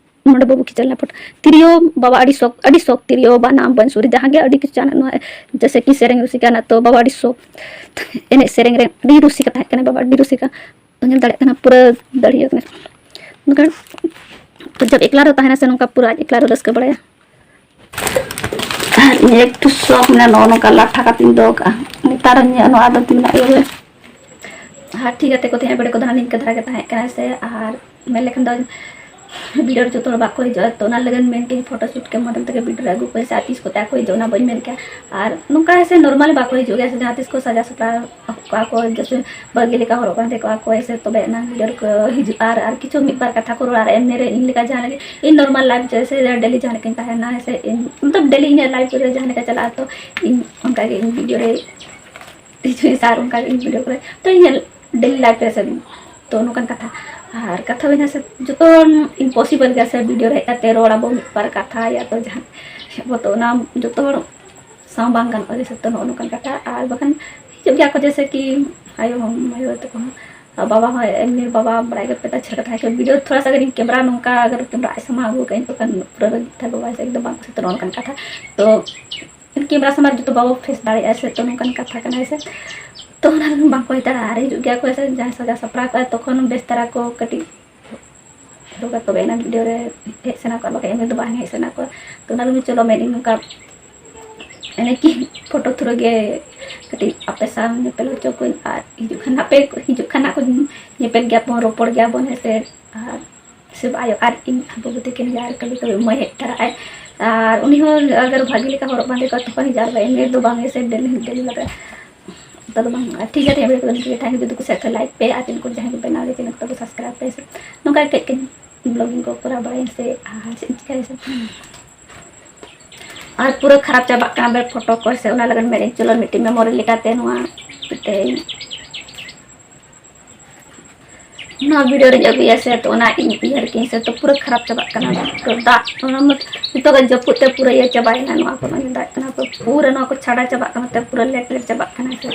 ᱱᱚᱰᱮ ᱵᱟᱹᱵᱩ ᱠᱷᱤᱪᱟᱹᱲ ᱞᱟᱯᱚᱴ ᱛᱤᱨᱭᱳ᱾ ᱵᱟᱵᱟ ᱟᱹᱰᱤ ᱥᱚᱠ, ᱟᱹᱰᱤ ᱥᱚᱠ ᱛᱤᱨᱭᱳ, ᱵᱟᱱᱟᱢ, ᱵᱟᱸᱥᱩᱨᱤ, ᱡᱟᱦᱟᱸ ᱜᱮ ᱟᱹᱰᱤ ᱠᱤᱪᱷᱩ ᱱᱚᱣᱟ ᱡᱮᱭᱥᱮ ᱠᱤ ᱥᱮᱨᱮᱧ ᱨᱩᱥᱤᱠᱟ ᱨᱮᱱᱟᱜ, ᱛᱚ ᱵᱟᱵᱟ ᱟᱹᱰᱤ ᱥᱚᱠ ᱮᱱᱮᱡ ᱥᱮᱨᱮᱧ ᱨᱮ ᱟᱹᱰᱤ ᱨᱩᱥᱤᱠᱟ ᱛᱟᱦᱮᱸ ᱠᱟᱱᱟ, ᱵᱟᱵᱟ ᱟᱹᱰᱤ ᱨᱩᱥᱤᱠᱟ᱾ ᱛᱚ ᱧᱮᱞ ᱫᱟᱲᱮᱭᱟᱜ ᱠᱟᱱᱟ ᱯᱩᱨᱟᱹ ᱫᱟᱲᱮᱭᱟᱜ ᱠᱟᱱᱟ᱾ ᱢᱮᱱᱠᱷᱟᱱ ᱡᱚᱵ ᱮᱠᱞᱟ ᱨᱮ ᱛᱟᱦᱮᱱᱟ ᱥᱮ, ᱱᱚᱝᱠᱟ ᱯᱩᱨᱟᱹ ᱟᱡ ᱮᱠᱞᱟ ᱨᱮ ᱨᱟᱹᱥᱠᱟᱹ ᱵᱟᱲᱟᱭᱟ᱾ ᱤᱧ ᱮᱠᱴᱩ ᱥᱚᱠ ᱢᱮᱱᱟᱜᱼᱟ, ᱱᱚᱜᱼᱚ ᱱᱚᱝᱠᱟ ᱞᱟᱴᱷᱟ ᱠᱟᱛᱮᱧ ᱫᱚᱦᱚ ᱠᱟᱜᱼᱟ᱾ ᱱᱮᱛᱟᱨ ᱤᱧᱟᱹᱜ ᱱᱚᱣᱟ ᱟᱫᱚ ᱛᱤᱱᱟᱹᱜ ᱤᱭᱟᱹ ᱨᱮ᱾ ᱟᱨ ᱴᱷᱤᱠ ᱜᱟᱛᱮ ᱠᱚ ᱛᱟᱦᱮᱸ ᱵᱮᱲᱮ ᱠᱚᱫᱚ ᱦᱟᱸᱜ ᱱᱤᱝᱠᱟᱹ ᱫᱷᱟᱨᱟ ᱜᱮ ᱛᱟᱦᱮᱸ ᱠᱟᱱᱟ ᱥᱮ, ᱟᱨ ᱢᱮᱱ ᱞᱮᱠᱷᱟᱱ ᱫᱚ ᱵᱷᱤᱰᱤᱭᱳ ᱨᱮ ᱡᱚᱛᱚ ᱦᱚᱲ ᱵᱟᱠᱚ ᱦᱤᱡᱩᱜᱼᱟ, ᱛᱚ ᱚᱱᱟ ᱞᱟᱹᱜᱤᱫ ᱢᱮᱱ ᱠᱮᱫᱟᱹᱧ ᱯᱷᱳᱴᱳ ᱥᱩᱴ ᱠᱮᱢ ᱢᱟᱫᱽᱫᱷᱚᱢ ᱛᱮᱜᱮ ᱵᱷᱤᱰᱤᱭᱳ ᱨᱮ ᱟᱹᱜᱩ ᱠᱚᱣᱟᱧ ᱥᱮ ᱟᱨ ᱛᱤᱥ ᱠᱚᱛᱮ ᱟᱠᱚ ᱦᱤᱡᱩᱜ ᱚᱱᱟ ᱵᱟᱹᱧ ᱢᱮᱱ ᱠᱮᱭᱟ᱾ ᱟᱨ ᱱᱚᱝᱠᱟ ᱥᱮ ᱱᱚᱨᱢᱟᱞᱤ ᱵᱟᱠᱚ ᱦᱤᱡᱩᱜ ᱜᱮᱭᱟ ᱥᱮ, ᱡᱟᱦᱟᱸ ᱛᱤᱥ ᱠᱚ ᱥᱟᱡᱟᱣ ᱥᱟᱯᱲᱟᱣ ᱠᱚᱜᱼᱟ ᱠᱚ, ᱡᱮᱥᱮ ᱵᱷᱟᱹᱜᱤ ᱞᱮᱠᱟ ᱦᱚᱨᱚᱜ ᱵᱟᱸᱫᱮ ᱠᱚᱜᱼᱟ ᱠᱚ ᱥᱮ, ᱛᱚᱵᱮ ᱮᱱᱟᱝ ᱵᱷᱤᱰᱤᱭᱳ ᱨᱮᱠᱚ ᱦᱤᱡᱩᱜᱼᱟ᱾ ᱟᱨ, ᱟᱨ ᱠᱤᱪᱷᱩ ᱢᱤᱫ ᱵᱟᱨ ᱠᱟᱛᱷᱟ ᱠᱚ ᱨᱚᱲᱟ, ᱟᱨ ᱮᱢᱱᱤ ᱨᱮ ᱤᱧ ᱞᱮᱠᱟ ᱡᱟᱦᱟᱸ ᱞᱮᱠᱟ ᱤᱧ ᱱᱚᱨᱢᱟᱞ ᱞᱟᱭᱤᱯᱷ ᱡᱮᱥᱮ ᱰᱮᱞᱤ ᱡᱟᱦᱟᱸ ᱞᱮᱠᱟᱧ ᱛᱟᱦᱮᱱᱟ ᱥᱮ, ᱤᱧ ᱢᱚᱛᱞᱚᱵ ᱰᱮᱞᱤ ᱤᱧᱟᱹᱜ ᱞᱟᱭᱤᱯᱷ ᱨᱮ ᱡᱟᱦᱟᱸ ᱞᱮᱠᱟ ᱪᱟᱞᱟᱜᱼᱟ, ᱛᱚ ᱤᱧ ᱚᱱᱠᱟ ᱜᱮ ᱤᱧ ᱵᱷᱤᱰᱤᱭᱳ ᱨᱮ ᱦᱤᱡᱩᱜ ᱥᱟᱨ ᱚᱱᱠᱟ ᱜᱮ ᱤᱧ ᱵᱷᱤᱰᱤᱭᱳ ᱠᱚᱨᱮ, ᱛᱚ ᱤᱧᱟᱹᱜ ᱰᱮᱞᱤ ᱞᱟᱭᱤᱯᱷ ᱨᱮ ᱥᱮ, ᱛᱚ ᱱᱚᱝᱠᱟᱱ ᱠᱟᱛᱷᱟ᱾ ᱟᱨ ᱠᱟᱛᱷᱟ ᱦᱩᱭᱱᱟ ᱥᱮ, ᱡᱚᱛᱚ ᱦᱚᱲ ᱤᱢᱯᱚᱥᱤᱵᱚᱞ ᱜᱮᱭᱟ ᱥᱮ ᱵᱷᱤᱰᱤᱭᱳ ᱨᱮ ᱦᱮᱡ ᱠᱟᱛᱮ ᱨᱚᱲ ᱟᱵᱚ ᱢᱤᱫ ᱵᱟᱨ ᱠᱟᱛᱷᱟ ᱭᱟ ᱛᱚ ᱡᱟᱦᱟᱸ ᱟᱵᱚ ᱛᱚ ᱚᱱᱟ ᱡᱚᱛᱚ ᱦᱚᱲ ᱥᱟᱶ ᱵᱟᱝ ᱜᱟᱱᱚᱜᱼᱟ ᱡᱮ ᱥᱚᱛᱛᱚ ᱱᱚᱜᱼᱚ ᱱᱚᱝᱠᱟᱱ ᱠᱟᱛᱷᱟ᱾ ᱟᱨ ᱵᱟᱠᱷᱟᱱ ᱦᱤᱡᱩᱜ ᱜᱮᱭᱟ ᱠᱚ ᱡᱮᱭᱥᱮ ᱠᱤ ᱟᱭᱳ ᱦᱚᱸ, ᱟᱭᱳ ᱛᱟᱠᱚ ᱦᱚᱸ, ᱟᱨ ᱵᱟᱵᱟ ᱦᱚᱸ ᱮᱢᱱᱤ ᱵᱟᱵᱟ ᱵᱟᱲᱟᱭ ᱜᱮ ᱯᱮ ᱛᱟᱪᱷᱟ ᱠᱟᱛᱷᱟ ᱠᱤ ᱵᱷᱤᱰᱤᱭᱳ ᱛᱷᱚᱲᱟ ᱥᱟ ᱟᱜᱟᱨ ᱤᱧ ᱠᱮᱢᱨᱟ ᱱᱚᱝᱠᱟ ᱟᱜᱟᱨ ᱠᱮᱢᱨᱟ ᱟᱡ ᱥᱟᱢᱟᱝ ᱟᱹᱜᱩ ᱠᱟᱜᱼᱟᱹᱧ ᱛᱚᱠᱷᱚᱱ ᱯᱩᱨᱟᱹ ᱨᱟᱹᱜᱤ ᱛᱟᱠᱚ ᱵᱟᱭ ᱥᱮ ᱮᱠᱫᱚᱢ ᱵᱟᱝ ᱠᱩᱥᱤ ᱛᱚ ᱱᱚᱜᱼᱚ ᱱᱚᱝᱠᱟᱱ ᱠᱟᱛᱷᱟ᱾ ᱛᱚ ᱠᱮᱢᱨᱟ ᱥᱟᱢᱟᱝ ᱨᱮ ᱡᱚᱛᱚ ᱵᱟᱵᱚ ᱯᱷᱮᱥ ᱫᱟᱲᱮᱭᱟᱜᱼᱟ ᱥᱮ, ᱛᱚ ᱱᱚᱝᱠᱟᱱ ᱠᱟᱛᱷᱟ ᱠᱟᱱᱟ ᱥᱮ᱾ ᱛᱚ ᱚᱱᱟ ᱨᱮᱦᱚᱸ ᱵᱟᱝ ᱠᱚ ᱦᱮᱡ ᱫᱟᱲᱮᱭᱟᱜᱼᱟ᱾ ᱟᱨ ᱦᱤᱡᱩᱜ ᱜᱮᱭᱟ ᱠᱚ ᱥᱮ ᱡᱟᱦᱟᱸᱭ ᱥᱟᱡᱟᱣ ᱥᱟᱯᱲᱟᱣ ᱠᱚᱜᱼᱟ ᱛᱚᱠᱷᱚᱱ ᱵᱮᱥ ᱫᱷᱟᱨᱟ ᱠᱚ ᱠᱟᱹᱴᱤᱡ ᱦᱚᱨᱚᱜᱟ ᱛᱚᱵᱮ ᱮᱱᱟ ᱵᱷᱤᱰᱤᱭᱳ ᱨᱮ ᱦᱮᱡ ᱥᱟᱱᱟ ᱠᱚᱣᱟ, ᱵᱟᱠᱷᱟᱱ ᱮᱢᱱᱤ ᱫᱚ ᱵᱟᱝ ᱦᱮᱡ ᱥᱟᱱᱟ ᱠᱚᱣᱟ᱾ ᱛᱚ ᱚᱱᱟ ᱞᱟᱹᱜᱤᱫ ᱪᱚᱞᱚ ᱢᱮᱱᱮᱫ ᱱᱚᱝᱠᱟ ᱮᱱᱮ ᱠᱤ ᱯᱷᱳᱴᱳ ᱛᱷᱨᱩ ᱜᱮ ᱠᱟᱹᱴᱤᱡ ᱟᱯᱮ ᱥᱟᱶ ᱧᱮᱯᱮᱞ ᱦᱚᱪᱚ ᱠᱚᱣᱟᱧ᱾ ᱟᱨ ᱦᱤᱡᱩᱜ ᱠᱷᱟᱱ ᱟᱯᱮ ᱦᱤᱡᱩᱜ ᱠᱷᱟᱱ ᱟᱠᱚ ᱧᱮᱯᱮᱞ ᱜᱮᱭᱟ ᱵᱚᱱ, ᱨᱚᱯᱚᱲ ᱜᱮᱭᱟ ᱵᱚᱱ ᱦᱮᱸ ᱥᱮ᱾ ᱟᱨ ᱥᱮ ᱟᱭᱳ ᱟᱨ ᱤᱧ ᱟᱵᱚ ᱵᱩᱫᱷᱤ ᱠᱤᱱ ᱡᱟᱦᱟᱸ ᱞᱮᱠᱟ ᱞᱮᱠᱟ ᱢᱟᱹᱭ ᱦᱮᱡ ᱛᱟᱨᱟᱜᱼᱟᱭ᱾ ᱟᱨ ᱩᱱᱤ ᱦᱚᱸ ᱟᱜᱟᱨ ᱵᱷᱟᱜᱮ ᱞᱮᱠᱟ ᱦᱚᱨᱚᱜ ᱵᱟᱸᱫᱮ ᱠᱚᱜᱼᱟ ᱛᱚᱠᱷᱚᱱ ᱦᱤᱡᱩᱜᱼᱟ, ᱮᱢᱱᱤ ᱫᱚ ᱵᱟᱝ ᱥᱮ ᱰᱮᱞᱤ ᱰᱮᱞᱤ ᱞᱟᱜᱟᱜᱼᱟ᱾ ᱚᱱᱠᱟ ᱫᱚ ᱵᱟᱝ᱾ ᱴᱷᱤᱠ ᱜᱮᱭᱟ, ᱛᱮᱦᱮᱧ ᱵᱷᱤᱰᱤᱭᱳ ᱫᱚ ᱱᱤᱝᱠᱟᱹ ᱜᱮ ᱛᱟᱦᱮᱱ᱾ ᱡᱩᱫᱤ ᱠᱩᱥᱤᱭᱟᱜ ᱠᱷᱟᱱ ᱞᱟᱭᱤᱠ ᱯᱮ, ᱟᱨ ᱪᱮᱱᱮᱞ ᱠᱚ ᱡᱟᱦᱟᱸᱭ ᱠᱚ ᱵᱮᱱᱟᱣ ᱜᱮ ᱪᱮᱱᱮᱞ ᱠᱚ ᱛᱟᱵᱚ ᱥᱟᱵᱥᱠᱨᱟᱭᱤᱵ ᱯᱮ ᱥᱮ᱾ ᱱᱚᱝᱠᱟ ᱠᱟᱹᱡ ᱠᱟᱹᱡ ᱵᱞᱚᱜᱤᱝ ᱠᱚ ᱠᱚᱨᱟᱣ ᱵᱟᱲᱟᱭᱟ ᱥᱮ, ᱟᱨ ᱪᱮᱫ ᱤᱧ ᱪᱤᱠᱟᱹᱭᱟ ᱥᱮ᱾ ᱟᱨ ᱯᱩᱨᱟᱹ ᱠᱷᱟᱨᱟᱯ ᱪᱟᱵᱟᱜ ᱠᱟᱱᱟ ᱵᱮ ᱯᱷᱳᱴᱳ ᱠᱚ ᱥᱮ, ᱚᱱᱟ ᱞᱟᱹᱜᱤᱫ ᱢᱮᱱᱮᱫ ᱪᱚᱞᱚ ᱢᱤᱫᱴᱤᱡ ᱢᱮᱢᱳᱨᱤ ᱞᱮᱠᱟᱛᱮ ᱱᱚᱣᱟ ᱢᱤᱫᱴᱮᱡ ᱱᱚᱣᱟ ᱵᱷᱤᱰᱤᱭᱳ ᱨᱤᱧ ᱟᱹᱜᱩᱭᱟ ᱥᱮ, ᱛᱚ ᱚᱱᱟ ᱤᱧ ᱩᱭᱦᱟᱹᱨ ᱠᱤᱧ ᱥᱮ, ᱛᱚ ᱯᱩᱨᱟᱹ ᱠᱷᱟᱨᱟᱯ ᱪᱟᱵᱟᱜ ᱠᱟᱱᱟ᱾ ᱛᱚ ᱫᱟᱜ ᱚᱱᱟ ᱢᱟ ᱱᱤᱛᱚᱜᱟᱜ ᱡᱟᱹᱯᱩᱫ ᱛᱮ ᱯᱩᱨᱟᱹ ᱤᱭᱟᱹ ᱪᱟᱵᱟᱭᱮᱱᱟ, ᱱᱚᱣᱟ ᱠᱚ ᱢᱟᱱᱮ ᱫᱟᱜ ᱠᱟᱱᱟ, ᱛᱚ ᱯᱩᱨᱟᱹ ᱱᱚᱣᱟ ᱠᱚ ᱪᱷᱟᱰᱟ ᱪᱟᱵᱟᱜ ᱠᱟᱱᱟ, ᱛᱚ ᱯᱩᱨᱟᱹ ᱞᱮᱴ ᱞᱮᱴ ᱪᱟᱵᱟᱜ ᱠᱟᱱᱟ ᱥᱮ᱾